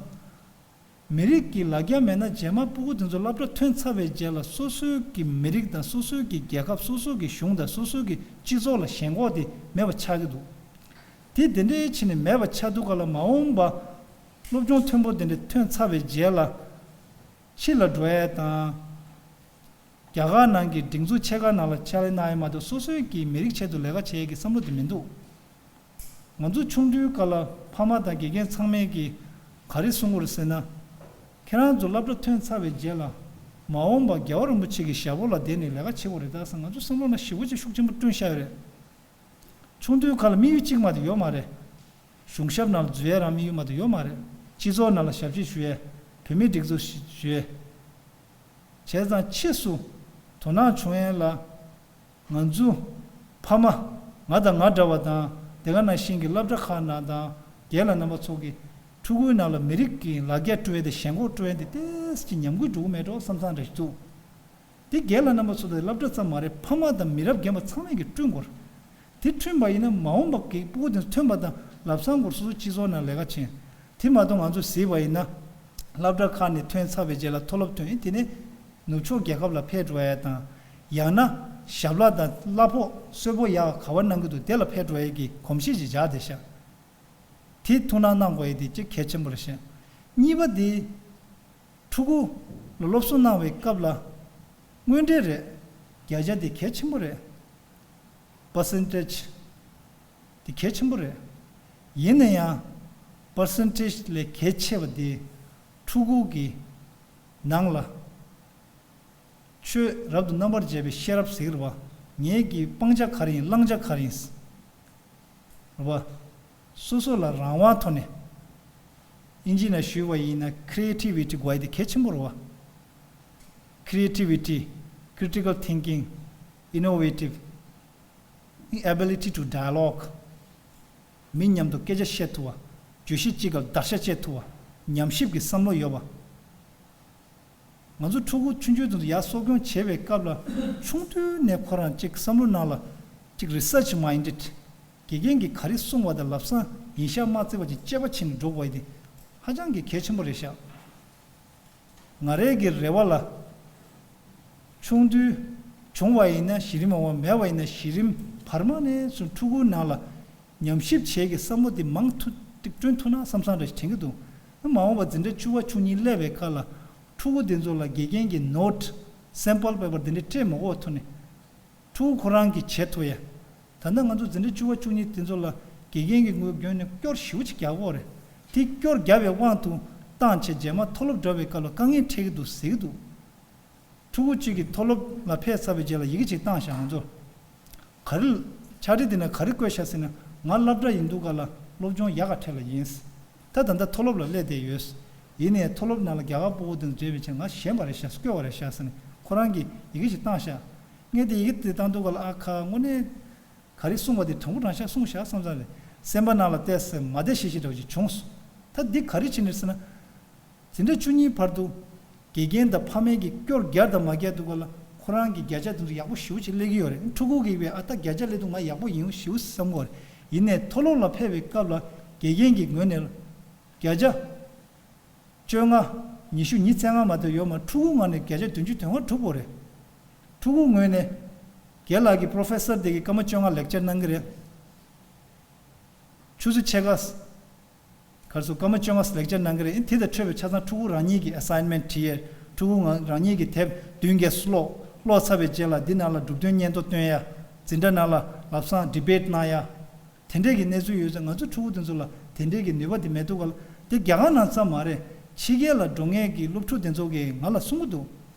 མི་རིགས་ཀྱི་ལ་རྒྱ་མེད་ན་རྗེས་མ་ཕྲུ་གུ་དེ་ཚོ་སློབ་གྲྭ་ཐོན་ཚར་བའི་རྗེས་ལ་སོ་སོའི་གི་མི་རིགས་དང་སོ་སོའི་གི་རྒྱལ་ཁབ། སོ་སོའི་གི་གཞུང་དང་སོ་སོའི་གི་སྤྱི་ཚོགས་ལ་ཞེན་ཁོག་དེ་མེད་པ་ཆགས་ཀྱི་འདུག་དེ་དེ་འདྲའི་ཕྱིན་ནས་མེད་པ་ཆགས་དུས་ག་ལ་མ་འོངས་པ་སློབ་སྦྱོང་མཐོན་པོ་དེ་འདྲ་ཐོན་ཚར་བའི་རྗེས་ལ་ཕྱི་ལ་འགྲོ་ཡས་དང་། རྒྱ་གར་ནང་གི་སྒྲིག་འཛུགས་ཆེ་ཁག་ནང་ལ་ཕྱག་ལས་གནང་ཡས་མ་གཏོགས་སོ་སོའི་གི་མི་རིགས་ཆེད་དུ་ལས་ཀ་བྱེད་ཡས་ཀྱི་བསམ་བློ་དེ་མི་འདུག་ང་ཚོ་ཆུང་དུས་སྐབས་ལ་ཕ་མ་དང་དགེ་རྒན་ཚང་མས་ཀྱིས་ག་རེ་གསུང་གི་རེད་ཟེར་ན། ཁྱེད་རང་ཚོ་སློབ་གྲྭ་ཐོན་ཚར་བའི་རྗེས་ལ་མ་འོངས་པ་རྒྱལ་བ་རིན་པོ་ཆེ་གི་ཞབས་འོག་ལ་བསྡད་ནས་ལས་ཀ་བྱེད་དགོས་རེད་ད་ཟེར། ང་ཚོ་བསམ་བློ་ནང་ཞེ་པོ་ཅིག་ཤུགས་ཆེན་པོ་བསྐྲུན་བཞག་ཡོད་རེད། ཆུང་དུས་སྐབས་ལ་དམིགས་ཡུལ་གཅིག་མ་གཏོགས་ཡོད་མ་རེད། གཞུང་ཞབས་ནང་ལ་འཛུལ་ཡས་རང་དམིགས་ཡུལ་མ་གཏོགས་ཡོད་མ་རེད། སྤྱི་ཚོགས་ནང་ལ་ཞབས་ཕྱི་ཞུ་ཡས། བུད་མེད་སྒྲིག་འཛུགས་ཞུ་ཡས། བྱས་ཙང་ཕྱིས་སུ་དོ་སྣང་བྱུང་ཡས་ལ། ང་ཚོ་ཕ་མ་ང་དང་ང་འདྲ་བ་དང་དེ་ག་ནང་བཞིན་གྱི་སློབ་གྲྭ་ཁག་ནང་དང་རྒན་ལགས་རྣམ་པ་ཚོ་གིས་ཕྲུ་གུའི་ནང་ལ་མི་རིགས་ཀྱི་ལ་རྒྱ་བསྐྲུན་ཡས་དེ་ཞེན་ཁོག་བསྐྲུན་ཡས་དེ་ཏོག་ཙམ་ཉམས་རྒུད་འགྲོ་གི་མེད་འགྲོ་བསམ་བསམ་འདྲ་ཞིག་འདུག་དེ་རྒན་ལགས་རྣམ་པ་ཚོ་དང་སློབ་གྲྭ་ཙམ་མ་རེད། ཕ་མ་དང་མི་རབས་རྒན་པ་ཚང་མས་ཀྱིས་བསྐྲུན་དགོས་རེད། དེ་བསྐྲུན་པ་ཡིན་ན་མ་འོངས་པ་གི་ཕྲུ་གུ་དེ་ཚོ་ཐོན་པ་དང་ལམ་སང་སྐོར་སོ་སོ་སྤྱི་ཚོགས་ནང་ལས་ཀ་བྱེད། དེ་མ་གཏོགས་ང་ཚོ་གཟིགས་པ་ཡིན་ན། སློབ་གྲྭ་ཁག་ནས་ཐོན་ཚར་བའི་རྗེས་ལ་མཐོ་སློབ་ཐོན་ཡིན། དེ་ནས་ནུབ་ཕྱོགས་རྒྱལ་ཁབ་ལ་ཕེབས་འགྲོ་ཡ་དང་། ཡང་ན་ཞབས་ལ་དང་གླ་ཕོགས་གསོལ་ཕོགས་ཡག་ག་བ་གནང་གི་འདུག་དེ་ལ་ཕེབས་འགྲོ་ཡ་གི་གོམས་གཤིས་ཅིག་འཇགས་བསྡད་ཤག་དེ་ཐུགས་སྣང་གནང་དགོས་ཡ་དེ་གཅིག་གལ་ཆེན་པོ་རེད་ཤག་གཉིས་པ་དེ། ཕྲུ་གུ་ལ་སློབ་གསོ་གནང་བའི་སྐབས་ལ་དངོས་འབྲེལ་རེད། བརྒྱ་ཆ་དེ་གལ་ཆེན་པོ་རེད། པར་སེན་ཊེ་ཇི་དེ་གལ་ཆེན་པོ་རེད། ཡིན་ན་ཡང་པར་སེན་ཊེ་ཇི་ལས་གལ་ཆེ་བ་དེ་ཕྲུ་གུ་གི་ནང་ལ་ཆོས་རབ་ཏུ་རྣམ་པར་འབྱེད་པའི་ཤེས་རབ་ཟེར་གི་རེད་བ། ངེད་ཀྱི་སྤང་བྱ་ག་རེ་ཡིན། བླང་བྱ་ག་རེ་ཡིན། རེད་བ། སོ་སོ་ལ་རང་དབང་ཐོག་ནས། ཨིན་ཇི་ནང་ཞུས་པ་ཡིན་ན་creativity དགོས་ཡ་དེ་གལ་ཆེན་པོ་རེད་བ། Creativity, critical thinking, innovative, ability to dialogue. མི་མཉམ་དུ་སྐད་ཆ་བཤད་ཐུབ་པ། བརྗོད་གཞི་གཅིག་ག་བརྡར་ཤ་བཅད་ཐུབ་པ། ཉམས་ཞིབ་ཀྱི་བསམ་བློ་ཡོད་པ། ང་ཚོ་ཕྲུ་གུ་ཆུང་ཆུང་དེ་ཚོ་ཡར་གསོ་སྐྱོང་བྱེད་པའི་སྐབས་ལ་ཆུང་དུས་ནས་ཁོ་རང་གཅིག་བསམ་བློ་ནང་ལ་གཅིག་research minded། དགེ་རྒན་གྱིས་ག་རེ་གསུངས་པ་དང་ལམ་སང་ཡིན་ཤག་མ་བརྩི་བ་ཅིག་དཔྱད་པ་བྱས་ནས་འགྲོ་དགོས་ཡ་དེ་ཧ་ཅང་གི་གལ་ཆེན་པོ་རེད་ཤག་ང་རའི་གི་རེ་བ་ལ། ཆུང་དུས་བྱུང་བ་ཡིན་ན་གཞི་རིམ་འོང་བ། མེད་པ་ཡིན་ན་གཞི་རིམ་བར་མ་ནས་བཟུང་ཕྲུ་གུའི་ནང་ལ་ཉམས་ཞིབ་བྱེད་ཀྱི་བསམ་བློ་དེ་མང་ཐུབ་ཅིག་བསྐྲུན་ཐུབ་ན་བསམ་བསམ་འདྲ་ཞིག་དྲན་གྱི་འདུག་མ་འོངས་པ་འཛིན་གྲྭ་བཅུ་པ་བཅུ་གཉིས་སླེབས་པའི་སྐབས་ལ་ཕྲུ་གུ་དེ་ཚོ་ལ་དགེ་རྒན་གྱི་note sample paper དེ་འདྲ་སྤྲད་མ་དགོས་པ་ཐོག་ནས། ཕྲུ་གུ་ཁོ་རང་གིས་བྱེད་ཐུབ་ཡ། ད་ལྟ་ང་ཚོ་འཛིན་གྲྭ་བཅུ་པ་བཅུ་གཉིས་དེ་ཚོ་ལ་དགེ་རྒན་གྱི་ངོས་བརྒྱུད་ནས་སྐྱོར་ཞེ་པོ་ཅིག་རྒྱག་གི་ཡོད་རེད། དེ་སྐྱོར་བརྒྱབ་པའི་དབང་དུ་བཏང་བྱས་རྗེས་མ་མཐོ་སློབ་འགྲོ་བའི་སྐབས་ལ་དཀའ་ངལ་འཕྲད་ཀྱི་འདུག་ཟེར་གྱི་འདུག་ཕྲུ་གུ་གཅིག་གིས་མཐོ་སློབ་ལ་ཕེབས་ཚར་བའི་རྗེས་ལ་ཡི་གེ་ཅིག་བཏང་བཞག་ང་ཚོར། ག་རེ། ཕྱག་བྲིས་དེ་ན་ག་རེ་བཀོད་བཞག་ཟེར་ན། ང་སློབ་གྲྭ་ཡིན་དུས་ག་ལ་སློབ་སྦྱོང་ཡག་ག་འཕྲད་ལ་ཡིན། ད་ད་ལྟ་མཐོ་སློབ་ལ་སླེབས་བསྡད་ཡོད། ཡིན་ནའི་མཐོ་སློབ་ནང་ལ་རྒྱ་གར་སྤུ་གུ་དེ་ཚོ་བྲེལ་བའི་ཆེད་ང་ཞན་པ་རེད་ཤག་སྐྱོ་བ་རེད་ཤག་ཟེར་ནས་ཁོ་རང་གིས་ཡི་གེ་ཞིག་བཏང་ཤག་ངས་དེ་ཡི་གེ་དེ་བཏང་དུས་ག་ལ་ཨ་ཁ་དངོས་གནས་ག་རེ་གསུངས་པ་དེ་དྲང་པོ་དྲང་བཞག་གསུངས་ཤག་བསམ་བསམ་རེད། སེམས་པ་ནང་ལ་བལྟས་སེ་མ་བདེ་ཤི་ཤི་འདྲ་བོ་ཞིག་བྱུང་སོང་། ད་འདི་ག་རེ་བྱས་ནས་ཟེར་ན། འཛིན་གྲྭ་བཅུ་གཉིས་བར་དུ་དགེ་རྒན་དང་ཕ་མས་ཀྱིས་སྐྱོར་རྒྱག་དང་མ་རྒྱག་དུས་ག་ལ་ཁོ་རང་གི་བརྒྱ་ཆ་དེ་ཚོ་ཡག་པོ་ཞེ་པོ་ཅིག་སླེབས་ཀྱི་ཡོད་རེད། ཕྲུ་གུ་གིས་བས་ཨ་ད་བརྒྱ་ཆ་སླེབས་འདུག་ང་ཡག་པོ་ཡིན་ཞེ་པོ་བསམ་གྱི་ཡོད་རེད། ཡིན་ནའི་མཐོ་སློབ་ལ་ཕེབས་པའི་སྐབས་ལ་དགེ་རྒན་གྱི་ངོས་ནས་བརྒྱ་ཆ་བཅོ་ལྔ། ཉི་ཤུ་ཉི་ཤུ་རྩ་ལྔ་མ་གཏོགས་ཡོད་མ་རེད། ཕྲུ་གུ་ངོས་ནས་བརྒྱ་ཆ་བདུན་ཅུ་དོན་ལྔ་གྲུབ་ཡོད་རེད། ཕྲུ་གུ་ངོས་ནས་རྒན་ལགས་ཀྱི་professor དེ་གིས་སྐར་མ་བཅོ་ལྔ་ལེག་ཆར་གནང་གི་རེད། ཆུ་ཚོད་ཕྱེད་ཀ་གར་སོང་སྐར་མ་བཅོ་ལྔ་ལེག་ཆར་གནང་གི་རེད། དེ་དང་འཕྲོད་པའི་ཆ་ཚང་ཕྲུ་གུ་རང་ཉིད་ཀྱི་assignment བྲིས་ཡས། ཕྲུ་གུ་ང་རང་ཉིད་ཀྱི་དེབ་བདུན་བརྒྱད་ཀློག་ཀློག་ཚར་བའི་རྗེས་ལ་འདི་ནང་ལ་གྲུབ་དོན་སྙན་ཐོ་བཏོན་ཡ། འཛིན་གྲྭ་ནང་ལ་ལམ་སང་debate གནང་ཡ། དེ་འདྲས་ཀྱི་གནས་ཚུལ་ཡོད་ཙང་ང་ཚོ་ཕྲུ་གུ་དེ་ཚོ་ལ་དེ་འདྲས་ཀྱི་ནུས་པ་དེ་མེད་དུས་ག་ལ། དེ་རྒྱ་གར་ནང་ཙམ་མ་རེད། ཕྱི་རྒྱལ་ལ་འགྲོ་མཁན་གྱི་སློབ་ཕྲུག་དེ་ཚོ་གིས་ང་ལ་གསུང་གི་འདུག་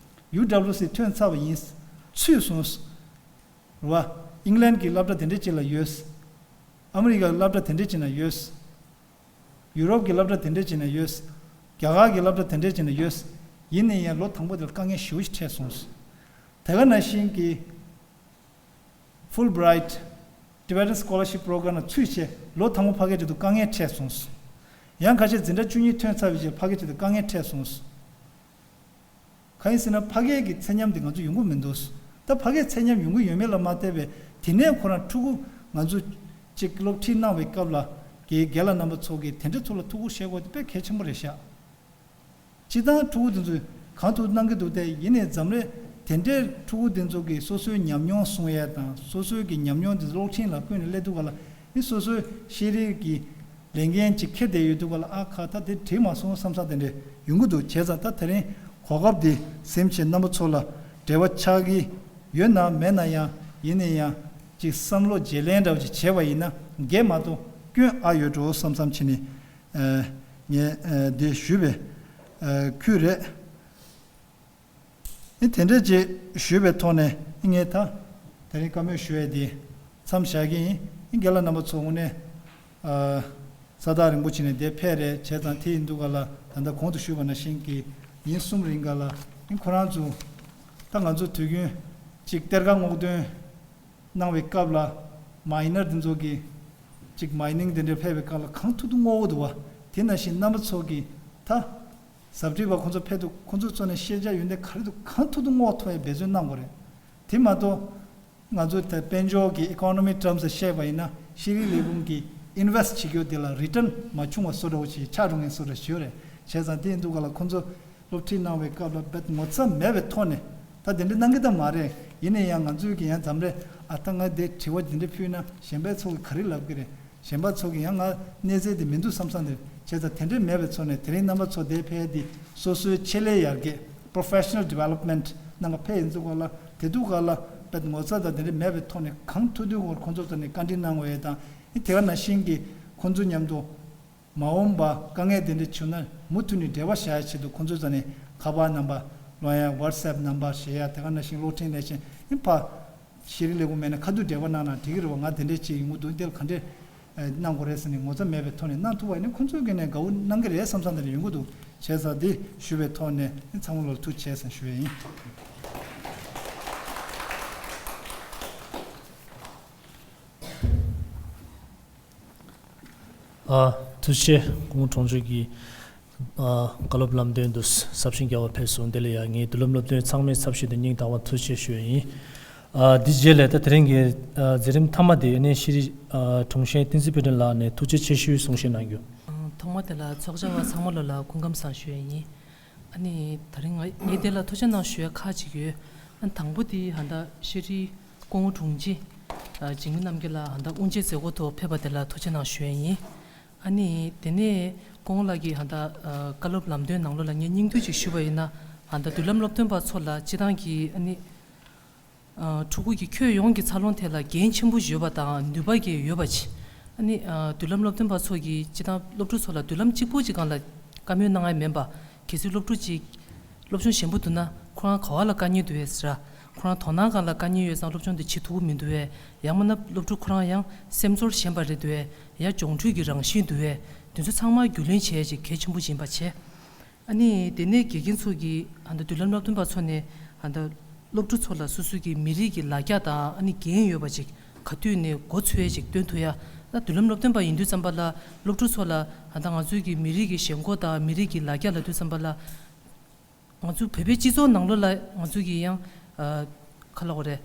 ཡུ་ཌབ་ལུ་སི་ཐོན་ཚར་བ་ཡིན། ཚུད་སོང་། རེད་བ། ཨིང་ལན་གྱི་སློབ་གྲྭ་དེ་འདྲས་ཅིག་ལ་ཡོད། ཨ་མི་རི་ཀའི་སློབ་གྲྭ་དེ་འདྲས་ཅིག་ན་ཡོད། ཡུ་རོབ་ཀྱི་སློབ་གྲྭ་དེ་འདྲས་བྱས་ནས་ཡོད། རྒྱ་གར་གྱི་སློབ་གྲྭ་དེ་འདྲས་བྱས་ནས་ཡོད། ཡིན་ནའི་ཡང་ལོ་དང་པོ་དེར་དཀའ་ངལ་ཞེ་པོ་ཞིག་འཕྲད་སོང་། དེ་ག་ནང་བཞིན་གྱི་Fulbright Tibetan Scholarship Program ལ་ཚུད་བྱས་ལོ་དང་པོ་ཕ་གིར་འགྲོ་དུས་དཀའ་ངལ་འཕྲད་སོང་། ཡང་ཁ་ཤས་འཛིན་གྲྭ་བཅུ་གཉིས་ཐོན་ཚར་བའི་རྗེས་ཕ་གིར་འགྲོ་དུས་དཀའ་ངལ་འཕྲད་སོང་། གང་ཡིན་ཟེར་ན་ཕ་གིའི་གི་ཚད་མཉམ་དེ་ང་ཚོ་ཡོང་གི་མི་འདུག། ད་ཕ་གིའི་ཚད་མཉམ་ཡོང་གི་ཡོད་མེད་ལ་མ་ལྟོས་པའི་དེ་ནས་ཁོ་རང་ཕྲུ་གུ་ང་ཚོ་གཅིག་སློབ་ཁྲིད་གནང་བའི་སྐབས་ལ་གི་རྒན་ལགས་རྣམ་པ་ཚོ་གིས་དེ་འདྲའི་ཐོག་ལ་ཐུགས་ཁུར་བཞེས་དགོས་དེ་དཔེ་གལ་ཆེན་པོ་རེད་ཤག། སྤྱིར་བཏང་ཕྲུ་གུ་དེ་ཚོས་གང་ཐུབ་གནང་གི་འདུག་སྟེ། ཡིན་ནའི་འཛམ་གླིང་དེ་འདྲའི་ཕྲུ་གུ་དེ་ཚོ་གིས་སོ་སོའི་ཉམས་མྱོང་གསུང་ཡས་དང་སོ་སོའི་གི་ཉམས་མྱོང་དེ་གློག་ཆེན་ལ་བསྐུར་ནས་སླེབས་དུས་ག་ལ་ནི་སོ་སོའི་ཤེས་རིག་གི་ལས་འགན་ཅིག་འཁྱེར་བསྡད་ཡོད་དུས་ག་ལ་ཨ་ཁ་ད་དེ་འགྲིག་མ་སོང་བསམ་ས་དེ་འདྲ་ཡོང་གི་འདུག། བྱས་ཙང་ད་དེ་རིང་གོ་སྐབས་འདི་ཟིན་བྱས་རྣམ་པ་ཚོ་ལ་འབྲེལ་བ་ཆགས་ཀྱི་ཡོད་ན་མེད་ན་ཡང་ཡིན་ན་ཡང་ཅིག་བསམ་བློ་བརྗེ་ལེན་འདྲ་བོ་ཅིག་བྱས་པ་ཡིན་ན་འགན་མ་གཏོགས་སྐྱོན་ཨ་ཡོད་འགྲོ་བསམ་བསམ་བྱས་ནས་ངས་འདི་ཞུས་པའི་ཁུལ་རེད། ཨེ་དེ་འདྲ་ཅིག་ཞུས་པའི་ཐོག་ནས་ངས་ད་དེ་རིང་བཀའ་མོལ་ཞུ་ཡས་དེ་མཚམས་བཞག་གི་ཡིན། རྒན་ལགས་རྣམ་པ་ཚོ་དངོས་གནས་ས་ཐག་རིང་པོ་ཕྱིན་ནས་འདིར་ཕེབས་རེད། བྱས་ཙང་དེ་ཡིན་དུས་ག་ལ་ད་ལྟ་གོང་དུ་ཞུས་པ་ནང་བཞིན་གྱི་ཉིན་གསུམ་རིང་ག་ལ་ཁོ་རང་ཚོ་ད་ང་ཚོ་དུས་རྒྱུན་ཅིག་གཏེར་ཁ་སྔོག་འདོན་གནང་བའི་སྐབས་ལ་མའི་ནར་འདི་ཚོ་གི་ཅིག་མའི་ནིང་དེ་འདྲ་ཕེབས་པའི་སྐབས་ལ་གང་ཐུབ་ཐུབ་སྔོག་གི་འདུག་བ། དེ་ནང་བཞིན་རྣམ་པ་ཚོ་གི་ད་ཟབ་ཁྲིད་པ་ཁོང་ཚོ་ཕེབས་དུས་ཁོང་ཚོ་གཙོས་ནས་ཤེས་བྱ་ཡོན་ཏན་ག་རེ་འདུག་གང་ཐུབ་ཐུབ་སྔོག་ཐུབ་ཡ་འབད་བརྩོན་གནང་དགོས་རེད། དེ་མ་གཏོགས་ང་ཚོ་ད་དཔལ་འབྱོར་གྱི་economy terms ལ་བཤད་པ་ཡིན་ན་ཤེས་རིག་ལས་ཁུངས་ཀྱིས་invest བྱེད་རྒྱུ་དེ་ལ་return མ་བྱུང་བ་བཟོ་འདྲ་བོ་ཞིག་ཆགས་འགྲོ་མཁན་བཟོ་འདྲ་ཞིག་ཡོད་རེད། བྱས་ཙང་དེ་ཡིན་དུས་ག་ལ་ཁོང་ཚོ་སློབ་ཁྲིད་གནང་བའི་སྐབས་ལ་རྦད་ངོ་ཚ་མེད་པའི་ཐོག་ནས་ད་དེ་འདྲ་གནང་གི་ད་མ་རེད། ཡིན་ན་ཡང་ང་ཚོས་ཀྱི་ཡང་མཚམས་རེ་ཨ་ད་ང་དེ་དྲི་བ་དེ་འདྲ་ཕུལ་ན་གཞན་པའི་ཚོ་གི་ག་རེ་ལབ་ཀྱི་རེད། གཞན་པ་ཚོ་གི་ཡང་ང་གནས་ཚད་དེ་མི་འདུག་བསམ་བསམ་དེ་བྱས་ཙང་དེ་འདྲ་མེད་པའི་ཐོག་ནས་དེ་རིང་རྣམ་པ་ཚོ་དེ་ཕེབས་དེ་སོ་སོའི་ཆེད་ལས་ཡར་རྒྱས་professional development གནང་ག་ཕེབས་ཡིན་ཚུལ་ག་ལ་དེ་དུས་ག་ལ་རྦད་ངོ་ཚ་དང་དེ་འདྲ་མེད་པའི་ཐོག་ནས་གང་ཐུབ་ཐུབ་སྒོར་ཁོང་ཚོ་ཚོ་ནས་བཀའ་འདྲི་གནང་བ་ཡོད་དང་དེ་ག་ནང་བཞིན་གྱི་ཁོང་ཚོ་མཉམ་དུ། མ་འོངས་པ་དཀའ་ངལ་དེ་འདྲ་བྱུང་ན་མུ་མཐུད་ནས་འབྲེལ་བ་བཞག་ཡ་ཆེད་དུ་ཁོང་ཚོའི་རྩ་ནས་ཁ་པར་ནམ་པར་སློང་ཡ་WhatsApp ནམ་པར་བཞག་ཡ་དེ་ག་ནང་བཞིན་གློག་འཕྲིན་ལས་ཆེན་ཨིན་ཕ་ཤེས་རིག་ལས་ཁུངས་མེད་ན་ཁ་ཐུག་འབྲེལ་བ་གནང་ན་འགྲིག་གི་རེད་བ། ང་དེ་འདྲས་བྱས་ཡོང་གི་འདུག་འདི་ལ་ག་འདྲས་གནང་དགོས་རེད་ཟེར་ནས་ངོ་ཚ་མེད་པའི་ཐོག་ནས་གནང་ཐུབ་པ་ཡིན་ན་ཁོང་ཚོའི་སྒང་ནས་དགའ་བོ་གནང་གི་རེད་བསམ་བསམ་དེ་འདྲ་ཡོང་གི་འདུག་བྱས་ཙང་འདི་ཞུ་བའི་ཐོག་ནས་ཚང་མ་ལ་ཐུགས་རྗེ་ཆེ་ཟེར་ཞུ་ཡ་ཡིན། ཨ། ཐུགས་རྗེ་ཆེ། སྐུ་ངོ་དྲུང་ཆེ་གིས་ཨ་བཀའ་སློབ་ལམ་སྟོན་དུ་ཟབ་ཞིང་རྒྱས་པ་ཕེབས་སོང་། དེ་ལ་ཡང་ངའི་མདུན་ལམ་སློབ་སྟོན་ཚང་མའི་ཚབ་ཞུས་ཏེ་སྙིང་ཐག་པ་ཐུགས་རྗེ་ཆེ་ཞུ་ཡ་ཡིན། ཨ་འདི་རྗེས་ལ་ད་དེ་རིང་གི་ཨ་མཛད་རིམ་མཐའ་མ་དེ་ནས་ཤེས་རིག་ཨ་དྲུང་ཆེ་བསྟན་འཛིན་དཔལ་སྒྲོན་ལགས་ནས་ཐུགས་རྗེ་ཆེ་ཞུའི་གསུང་བཤད་གནང་རྒྱུ། ཐོག་མ་དེ་ལ་ཚོགས་བཅར་བ་ཚང་མ་ལོ་ལ་སྐུ་ཁམས་བཟང་ཞུ་ཡ་ཡིན། ཨ་ནི་དེ་རིང་ང་ངས་དེ་ལ་ཐུགས་རྗེ་གནང་ཞུ་ཡ་ཁག་ཅིག་ཡོད། ཨ་དང་པོ་དེ་ཧ་ད་ཤེས་རིག་སྐུ་ངོ་དྲུང་ཆེ་ཨ་འཇིགས་མེད་རྣམ་རྒྱལ་ལགས་ཧ་ད་དབུ་འབྱེད་མཛད་སྒོ་ཐོག་ཕེབས་པ་དེ་ལ་ཐུགས་རྗེ་གནང་ཞུ་ཡ་ཡིན། ཨ་ནི་དེ་ནས་སྐུ་ངོ་ལགས་ཀྱིས་ཧ་ད་ཨ་བཀའ་སློབ་ལམ་སྟོན་ནང་ལོགས་ལ་ངས་སྙིང་བསྡུས་ཅིག་ཞུས་པ་ཡིན་ན་ཧ་ད་མདུན་ལམ་སློབ་སྟོན་པ་ཚོ་ལ་སྤྱི་བཏང་གི་ཨ་ནི། ཨ་ཕྲུ་གུ་གི་ཁྱོན་ཡོངས་ཀྱི་འཚར་ལོངས་ཐད་ལ་འགན་ཆེན་པོ་ཡོད་པ་དང་ནུས་པ་གི་ཡོད་པ་ཅིག་ཨ་ནི་ཨ་མདུན་ལམ་སློབ་སྟོན་པ་ཚོ་གིས་སྤྱི་བཏང་སློབ་ཕྲུག་ཚོ་ལ་མདུན་ལམ་གཅིག་པོ་གཅིག་སྒང་ལ་བཀའ་མོལ་གནང་ཡ་མིན་པ། གལ་སྲིད་སློབ་ཕྲུག་ཅིག་སློབ་སྦྱོང་ཞན་པོ་འདུག་ན་ཁོ་རང་ག་བ་ལ་དཀའ་ངལ་འདུག་བས་ཟེར། ཁོ་རང་དོ་སྣང་སྒང་ལ་དཀའ་ངལ་ཡོད་ཙང་སློབ་སྦྱོང་དེ་བྱེད་ཐུབ་ཀྱི་མི་འདུག་བས། ཡང་མིན་ན་སློབ་ཕྲུག་ཁོ་རང་ཡང་སེམས་ཚོར་ཞན་པ་རེད་འདུག་བས། ཡང་སྦྱོང་འཕྲུལ་གྱི་རང་བཞིན་འདུག་བས། དེ་ཚོ་ཚང་མ་རྒྱུས་ལོན་བྱེད་ཡ་ཅིག་གལ་ཆེན་པོ་ཡིན་པ་བྱས། ཨ་ནི་དེ་ནས་དགེ་རྒན་ཚོ་གིས་ཨ་ནི་མདུན་ལམ་སློབ་སྟོན་པ་ཚོ་ནས་ཨ་ནི་སློབ་ཕྲུག་ཚོ་ལ་སོ་སོ་གི་མི་རིགས་ཀྱི་ལ་རྒྱ་དང་ཨ་ནི་འགན་ཡོད་པ་ཅིག་ག་དུས་ནས་འགོ་ཚུགས་ཡས་ཅིག་སྟོན་ཐུབ་ཡ། ད་མདུན་ལམ་སློབ་སྟོན་པ་ཡིན་དུས་ཙམ་པ་ལ་སློབ་ཕྲུག་ཚོ་ལ་ཨ་ད་ང་ཚོའི་གི་མི་རིགས་ཀྱི་ཞེན་ཁོག་དང་མི་རིགས་ཀྱི་ལ་རྒྱ་ལབ་དུས་ཙམ་པ་ལ། ང་ཚོ་བོད་པའི་སྤྱི་ཚོགས་ནང་ལོགས་ལ་ང་ཚོ་གི་ཡང་ཨ་ག་ལབ་དགོས་རེད།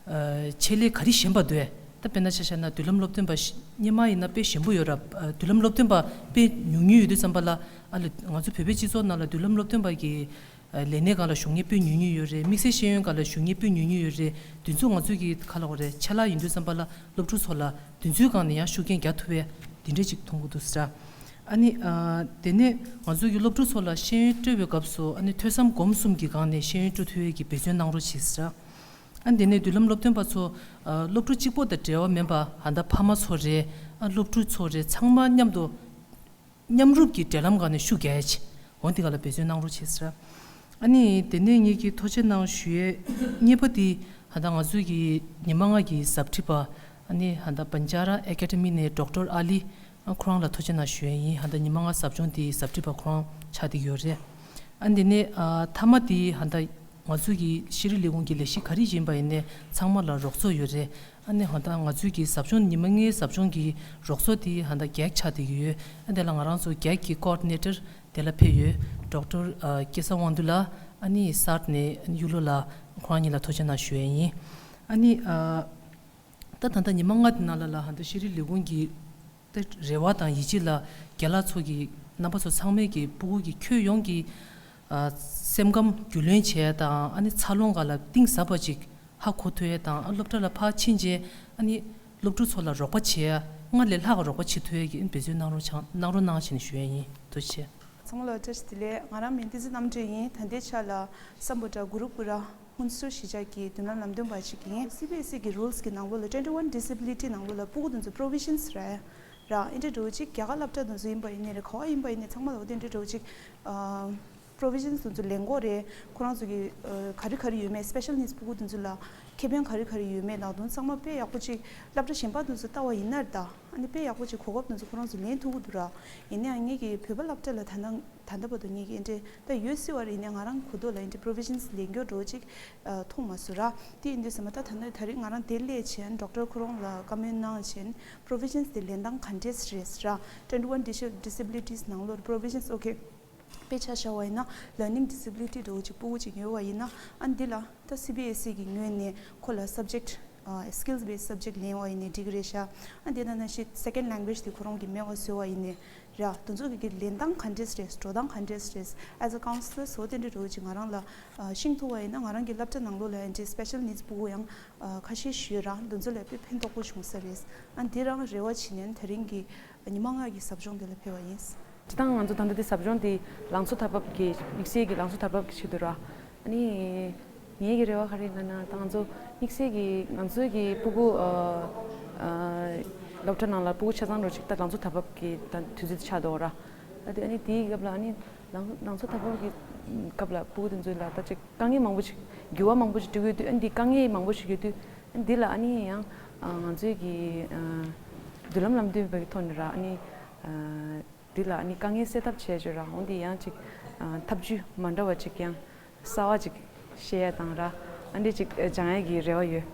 ཨ་ཆེད་ལས་ག་རེ་ཞན་པ་འདུག་ཨེ། ད་དཔེར་ན་ཆ་བཞག་ན་མདུན་ལམ་སློབ་སྟོན་པ་ཞིག་སྔོན་མ་ཡིན་ན་དཔེ་ཞན་པོ་ཡོད་ར། ཨ་མདུན་ལམ་སློབ་སྟོན་པ་དཔེ་ཉུང་ཉུང་ཡོད་དུས་ཙམ་པ་ལ་ཨ་ལ་ང་ཚོ་བོད་པའི་སྤྱི་ཚོགས་ནང་ལ་མདུན་ལམ་སློབ་སྟོན་པ་གི་ཨ་ལས་གནས་སྒང་ལ་ཞུགས་མཁན་དཔེ་ཉུང་ཉུང་ཡོད་རེད། དམིགས་བསལ་ཤེས་ཡོན་སྒང་ལ་ཞུགས་མཁན་དཔེ་ཉུང་ཉུང་ཡོད་རེད། དེ་ཚོ་ང་ཚོ་གི་ག་ལབ་དགོས་རེད། ཆ་ལག་ཡིན་དུས་ཙམ་པ་ལ་སློབ་ཕྲུག་ཚོ་ལ་དེ་ཚོའི་སྒང་ནས་ཡང་ཤུགས་རྐྱེན་རྒྱག་ཐུབ་པའི་དེ་འདྲས་ཅིག་མཐོང་གི་འདུག་ཟེར། ཨ་ནི་ཨ་དེ་ནས་ང་ཚོ་གི་སློབ་ཕྲུག་ཚོ་ལ་ཤེས་ཡོན་སྤྲོད་པའི་སྐབས་སུ་ཨ་ནི་ཐོས་བསམ་སྒོམ་གསུམ་གྱི་སྒང་ནས་ཤེས་ཡོན་སྤྲོད་ཐུབ་ཡས་ཀྱི་འབད་བརྩོན་གནང་རོགས་བྱེད་ཟེར། ཨ་ནི་དེ་ནས་མདུན་ལམ་སློབ་སྟོན་པ་ཚོ་ཨ་སློབ་ཕྲུག་གཅིག་པོ་དང་འབྲེལ་བ་མིན་པ་ཧ་ད་ཕ་མ་ཚོ་རེད། ཨ་སློབ་ཕྲུག་ཚོ་རེད། ཚང་མ་མཉམ་དུ་མཉམ་རུབ་ཀྱི་འབྲེལ་ལམ་སྒང་ནས་ཤུགས་རྒྱག་ཡ་ཆེ། འོ་འདི་ག་ལ་འབད་བརྩོན་གནང་རོགས་བྱེད་ཟེར། ཨ་ནི་དེ་ནས་ངེད་ཀྱིས་ཐུགས་རྗེ་གནང་ཞུ་ཡས་གཉིས་པ་དེ་ཧ་ད་ང་ཚོའི་གི་ཉི་མ་ལྔ་གི་ཟབ་ཁྲིད་པ་ཨ་ནི་ཧ་ད་Banjara Academy ནས་ཌོག་ཊར་ཨ་ལི་ ཨ་ཁོ་རང་ལ་ཐུགས་རྗེ་གནང་ཞུ་ཡས་ཡིན། ཧ་ད་ཉི་མ་ལྔ་ཟབ་སྦྱོང་དེ་ཟབ་ཁྲིད་པ་ཁོ་རང་ཆགས་བསྡད་ཡོད་རེད། ཨ་འདི་ནས་ཨ་མཐའ་མ་དེ་ཧ་ད་ང་ཚོའི་གི་ཤེས་རིག་ལས་ཁུངས་ཀྱི་ལས་གཞི་ག་རེ་ཡིན་པ་ཡིན་ནའི་ཚང་མ་ལ་རོགས་ཚོགས་ཡོད་རེད། ཨ་ནི་ཧ་ད་ང་ཚོའི་གི་ཟབ་སྦྱོང་ཉི་མ་ལྔའི་ཟབ་སྦྱོང་གི་རོགས་ཚོགས་དེ་ཧ་ད་བརྒྱད་ཆགས་བསྡད་ཀྱི་ཡོད། ཨ་དེ་ལ་ང་རང་ཚོ་བརྒྱད་ཀྱི་ཀོ་ཨོར་ཌི་ནེ་ཊར་དེ་ལ་ཕེབས་ཡོད། ཌོག་ཊར་ཨ་སྐལ་བཟང་དབང་འདུས་ལགས། ཨ་ནི་སར་ནས་གཡུ་ལོ་ལགས། ཁོ་རང་གཉིས་ལ་ཐུགས་རྗེ་གནང་ཞུ་ཡས་ཡིན། ཨ་ནི་ཨ་ད་ད་ལྟ་ཉི་མ་ལྔ་དེ་ནང་ལ་ལ་ཧ་ད་ཤེས་རིག་ལས་ཁུངས་ཀྱི་ད་རེ་བ་དང་ཡིད་ཆེས་ལ་རྒན་ལགས་ཚོ་གི་རྣམ་པ་ཚོ་ཚང་མས་ཀྱི་སྤུ་གུ་གི་ཁྱོན་ཡོངས་ཀྱི་ཨ་སེམས་ཁམས་རྒྱུས་ལོན་བྱེད་ཡ་དང་། ཨ་ནི་འཚར་ལོངས་སྒང་ལ་གཏིང་ཟབ་པ་ཅིག་ཧ་གོ་ཐུབ་ཡ་དང་། ཨ་སློབ་གྲྭ་ལ་ཕར་ཕྱིན་རྗེས་ཨ་ནི་སློབ་ཕྲུག་ཚོ་ལ་རོགས་པ་བྱེད་ཡ་སྔར་ལས་ལྷག་རོགས་པ་བྱེད་ཐུབ་ཡ་གི་འབད་བརྩོན་གནང་རོགས་བྱང་གནང་རོགས་གནང་ཞེས་ནས་ཞུ་ཡ་ཡིན། ཐུགས་རྗེ་ཆེ། ཚང་མ་ལ་བཀྲ་ཤིས་བདེ་ལེགས། ང་རང་མིང་བསྟན་འཛིན་རྣམ་གྲོལ་ཡིན། ད་ལྟའི་ཆ་ལ་སམ་བྷོ་ཊ་གུ་རུ་ཀུ་ར་ཧུན་སུར་གཞིས་ཆགས་ཀྱི་མདུན་ལམ་ལམ་སྟོན་པ་ཞིག་ཡིན། སི་བི་ཨེས་ཨི་གི་རུལ་སི་གི་ནང་ལོགས་ལ་ཊུ་ཝེན་ཊི་ཝན་ཌི་སེ་བི་ལི་ཊི་ནང་ལོགས་ལ་སྤུ་གུ་དེ་ཚོ་པྲོ་བི་ཤན་སི་ར་ར་ཨེ་འདྲ་འགྲོ་ཅིག་རྒྱ་གར་སློབ་གྲྭ་དེ་ཚོ་ཡིན་པ་ཡིན་ནའི་རེད། ག་བ་ཡིན་པ་ཡིན་ནའི་ཚང་མ་ལ་འོ་དེ་འདྲ་འགྲོ་ཅིག་ཨ་པྲོ་བི་ཤན་སི་དེ་ཚོ་ལེན་དགོས་རེད། ཁོ་རང་ཚོ་གི་ཨ་ག་རེ་ག་རེ་ཡོད་མེད། སི་པེ་ཤལ་ནིཌ་སི་སྤུ་གུ་དེ་ཚོ་ལ་ཁེ་ཕན་ག་རེ་ག་རེ་ཡོད་མེད་ནང་དོན་ཚང་མ་དཔེ་ཡག་པོ་ཅིག་སློབ་གྲྭ་གཞན་པ་དེ་ཚོ་ལྟ་བ་ཡིན་ན་རེད་ད། ཨ་ནི་དཔེ་ཡག་པོ་ཅིག་གོ་སྐབས་དེ་ཚོ་ཁོ་རང་ཚོ་ལེན་ཐུབ་ཀྱི་འདུག་ར། ཡིན་ནའང་ངེད་ཀྱི་བོད་པ་སློབ་གྲྭ་ལ་ད་ལྟ་ད་ལྟ་བར་དུ་ངེད་ཀྱི་ཨེ་འདྲ་ད་ཡོད་སྲིད་པ་རེད། ཡིན་ནའི་ང་རང་གོ་ཐོག་ལ་ཨེ་འདྲ་པྲོ་བི་ཤན་སི་ལེན་རྒྱུ་འགྲོ་ཅིག་ཨ་མཐོང་མ་སོང་ར། དེ་ཡིན་དུས་ཙམ་པ་ད་ད་ནི་ད་རེས་ང་རང་དེ་སླེབས་བྱས་ཌོག་ཊར་ཁོ་རང་ལ་བཀའ་མོལ་གནང་བྱས་པྲོ་བི་ཤན་སི་དེ་ལེན་སྟངས་ག་འདྲས་རེད་ར། ཊུ་ཝེན་ཊི་ཝན་ཌི་སེ་བི་ལི་ཊི་སི་ནང་ལོགས་པྲོ་བི་ཤན་སི་ཨོ་ཁེ། དཔེ་ཆ་བཞག་པ་ཡིན་ན་ལར་ནིང་ཌི་སེ་བི་ལི་ཊི་འདྲ་བོ་ཅིག་སྤུ་གུ་ཅིག་ཡོད་པ་ཡིན་ན། ཨ་འདི་ལ་ད་སི་བི་ཨེས་ཨི་གི་ངོས་ནས་ཁོ་ལ་སབ་ཇེག་ཊི་ཨ་སི་ཀིལ་སི་བེ་སི་སབ་ཇེག་ཊི་ལེན་པ་ཡིན་ནའི་འགྲིག་གི་རེད་ཤག་ཨ་འདི་ན་ན་ཤི་སེ་ཀེན་ཌི་ལེང་གུ་ཨེཇ་དེ་ཁོ་རང་གི་མེད་པ་བཟོས་པ་ཡིན་ནའི་ར། དེ་ཚོ་གི་གི་ལེན་སྟངས་ག་འདྲས་རེད། འགྲོ་སྟངས་ག་འདྲས་རེད། as a counselor སོ་དེ་འདྲ་འདྲ་བོ་ཅིག་ང་རང་ལ་ཨ་ཤེས་ཐུབ་པ་ཡིན་ན། ང་རང་གི་སློབ་གྲྭ་ནང་ལོགས་ལ་ཨ་འདྲའི་སི་པེ་ཤལ་ནིཌ་སི་སྤུ་གུ་ཡང་ཨ་ཁ་ཤས་ཤིག་ཡོད་ར། དེ་ཚོ་ལ་དཔེ་ཕན་ཐོགས་པོ་བྱུང་ས་རེད། ཨ་འདི་རང་རེ་བ་བྱེད་ནས་དེ་རིང་གི་ཉི་མ་ལྔ་གི་ཟབ་སྦྱོང་དེ་ལ་ཕེབས་པ་ཡིན། སྤྱིར་བཏང་ང་ཚོ་ད་ལྟ་འདི་ཟབ་སྦྱོང་འདི་ལང་ཚོ་དར་འབབ་ཀྱི་དམིགས་བསལ་གྱི་ལང་ཚོ་དར་འབབ་ཀྱི་ཆེད་དུ་ར། ཨ་ནི་ངེད་ཀྱི་རེ་བ་ག་རེ་ཡིན་ན་ད་ང་ཚོ་དམིགས་བསལ་གྱི་ང་ཚོའི་གི་སྤུ་གུ་ཨ་ཨ་སློབ་གྲྭ་ནང་ལ་སྤུ་གུ་ཆ་ཚང་འགྲོ་ཅིག་ད་ལང་ཚོ་དར་འབབ་ཀྱི་ད་དུས་ཚོད་ཆགས་འདུག་ར། ཨ་དེ་ཨ་ནི་དེའི་སྐབས་ལ་ཨ་ནི་ལང་ལང་ཚོ་དར་འབབ་ཀྱི་སྐབས་ལ་སྤུ་གུ་དེ་ཚོའི་ལ་ད་ཅིག་དཀའ་ངལ་མང་པོ་ཞིག་འགྱུར་བ་མང་པོ་ཞིག་འགྲོ་གི་ཡོད་དུས། ཨ་ནི་དེ་དཀའ་ངལ་མང་པོ་ཞིག་ཡོད་དུས། ཨ་ནི་དེ་ལ་ཨ་ནི་ཡང་ཨ་ང་ཚོའི་གི་ཨ་མདུན་ལམ་ལམ་སྟོན་པའི་ཐོག་ནས་ར། ཨ་ནི་ཨ་འདི་ལ་ཨ་ནི་དཀའ་ངལ་སེལ་ཐབས་བྱས་བྱས་ར། འོན་ཏེ་ཡང་ཅིག་ཨ་ཐབས་ཇུས་མ་འདྲ་བ་ཅིག་ཡང་གསར་བ་ཅིག་ཤེས་ཡ་དང་ར། ཨ་འདི་ཅིག་སྦྱང་ཡ་གི་རེ་བ་ཡོད།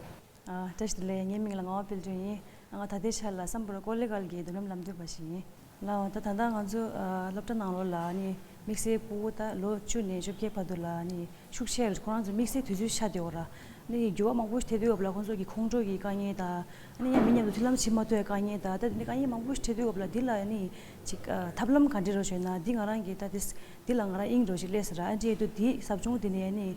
ཨ་བཀྲ་ཤིས་བདེ་ལེགས། ངའི་མིང་ལ་ངག་དབང་དཔལ་སྒྲོན་ཡིན། ང་ད་ལྟའི་ཆར་ལ་སམ་བྷོ་ཊ་ཀོ་ལི་གྷལ་གྱི་མདུན་ལམ་ལམ་སྟོན་པ་ཞིག་ཡིན། ལགས་འོ། ད་ད་ལྟ་ང་ཚོ་ཨ་སློབ་གྲྭ་ནང་ལོགས་ལ་ཨ་ནི་དམིགས་བསལ་སྤུ་གུ་ད་ལོ་བཅུ་ནས་བཅོ་བརྒྱད་བར་དུ་ལ་ཨ་ནི་ཤུགས་ཆེ་ཁོ་རང་ཚོ་དམིགས་བསལ་དུས་ཚོད་ཆགས་བསྡད་ཡོད་ར། ཨ་ནི་འགྱུར་བ་མང་པོ་ཞིག་ཐེབས་དུས་སྐབས་ལ་ཁོང་ཚོ་གི་ཁོང་ཁྲོ་གི་དཀའ་ངལ་དང་། ཨ་ནི་ཡང་མི་མཉམ་དུ་མཐུན་ལམ་བྱེད་མ་ཐུབ་པའི་དཀའ་ངལ་དང་། ད་དེ་འདྲའི་དཀའ་ངལ་མང་པོ་ཞིག་ཐེབས་དུས་སྐབས་ལ་འདི་ལ་ཨ་ནི་ཅིག་ཨ་ཐབས་ལམ་ག་འདྲ་རོ་བྱས་ན་འདི་ང་རང་གི་ད་དེ་འདི་ལ་ང་རང་དབྱིངས་འགྲོ་ཞིག་སླེབས་ཟེར་ར། ཨ་འདྲ་ཡོད་དུས་འདི་ཟབ་སྦྱོང་འདི་ནས་ཨ་ནི་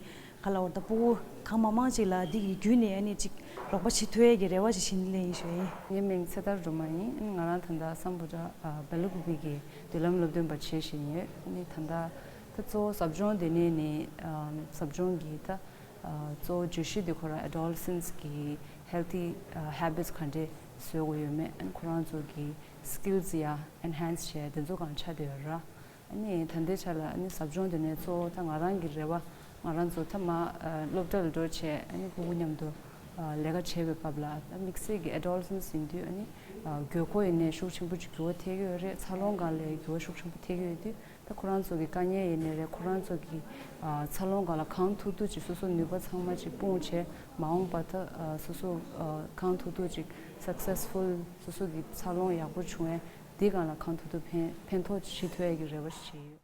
ག་ལ་བར་ད་སྤུ་གུ་གང་མང་མང་ཅིག་ལ་འདི་གི་བརྒྱུད་ནས་ཨ་ནི་ཅིག་རོགས་པ་བྱེད་ཐུབ་ཡས་ཀྱི་རེ་བ་ཞིག་བྱིན་ལེ་ཡིན་ཞུ་ཡིན། ངའི་མིང་ཚེ་ཐར་སྒྲོལ་མ་ཡིན། ང་རང་ད་ལྟ་སམ་བྷོ་ཊ་ཨ་བེ་ལ་ཀུ་པི་གི་མདུན་ལམ་སློབ་སྟོན་པ་བྱེད་བཞིན་ཡོད། ཨ་ནི་ད་ལྟ་ད་གཙོ་བོ་ཟབ་སྦྱོང་འདི་ནས་ནི་ཨ་ཟབ་སྦྱོང་གི་ད་ཨ་གཙོ་བོ་བརྗོད་གཞི་འདི་ཁོ་རང་ཨེ་ཌོ་ལེ་སེན་སི་གི་ཧེལ་ཐི་ཨ་ཧེ་བིཊ་སི་ག་འདྲས་བཟོ་དགོས་ཡོད་མེད། ཨ་ནི་ཁོ་རང་ཚོ་གི་སི་ཀིལ་སི་ཡ་ཨེན་ཧན་སི་བྱས་དེ་ཚོ་གང་ཆགས་བསྡད་ཡོད་ར། ཨ་ནི་ད་ལྟའི་ཆ་ལ་ཨ་ནི་ཟབ་སྦྱོང་དེ་ནས་གཙོ་བོ་ད་ང་རང་གི་རེ་བ། ང་རང་ཚོ་ད་མ་ཨ་སློབ་གྲྭ་ལ་འགྲོ་བྱས་ཨ་ནི་སྤུ་གུ་མཉམ་དུ་ཨ་ལས་ཀ་བྱེད་པའི་སྐབས་ལ་ད་དམིགས་བསལ་གྱི་ཨེ་ཌོ་ལེ་སེན་སི་ཡིན་དུས་ཨ་ནི་ཨ་དགོས་མཁོ་ཡིན་ནའི་ཤུགས་ཆེན་པོ་ཅིག་འགྱུར་བ་ཐེབས་ཀྱི་ཡོད་རེད། འཚར་ལོངས་སྒང་ལ་འགྱུར་བ་ཤུགས་ཆེན་པོ་ཐེབས་ཀྱི་ཡོད་དུས། ད་ཁོ་རང་ཚོ་གི་དཀའ་ངལ་ཡིན་ནའི་རེད། ཁོ་རང་ཚོ་གི་ཨ་འཚར་ལོངས་སྒང་ལ་གང་ཐུབ་ཐུབ་ཅིག་སོ་སོ་ནུས་པ་ཚང་མ་ཅིག་སྤུངས་བྱས། མ་འོངས་པ་ད་ཨ་སོ་སོ་ཨ་གང་ཐུབ་ཐུབ་ཅིག་སག་སེ་སི་ཕུལ་སོ་སོ་གི་འཚར་ལོངས་ཡག་པོ་བྱུང་བས་འདི་སྒང་ལ་གང་ཐུབ་ཐུབ་ཕན་ཕན་ཐོགས་ཅིག་བྱེད་ཐུབ་ཡས་ཀྱི་རེ་བ་ཞིག་བྱས་ཡོད།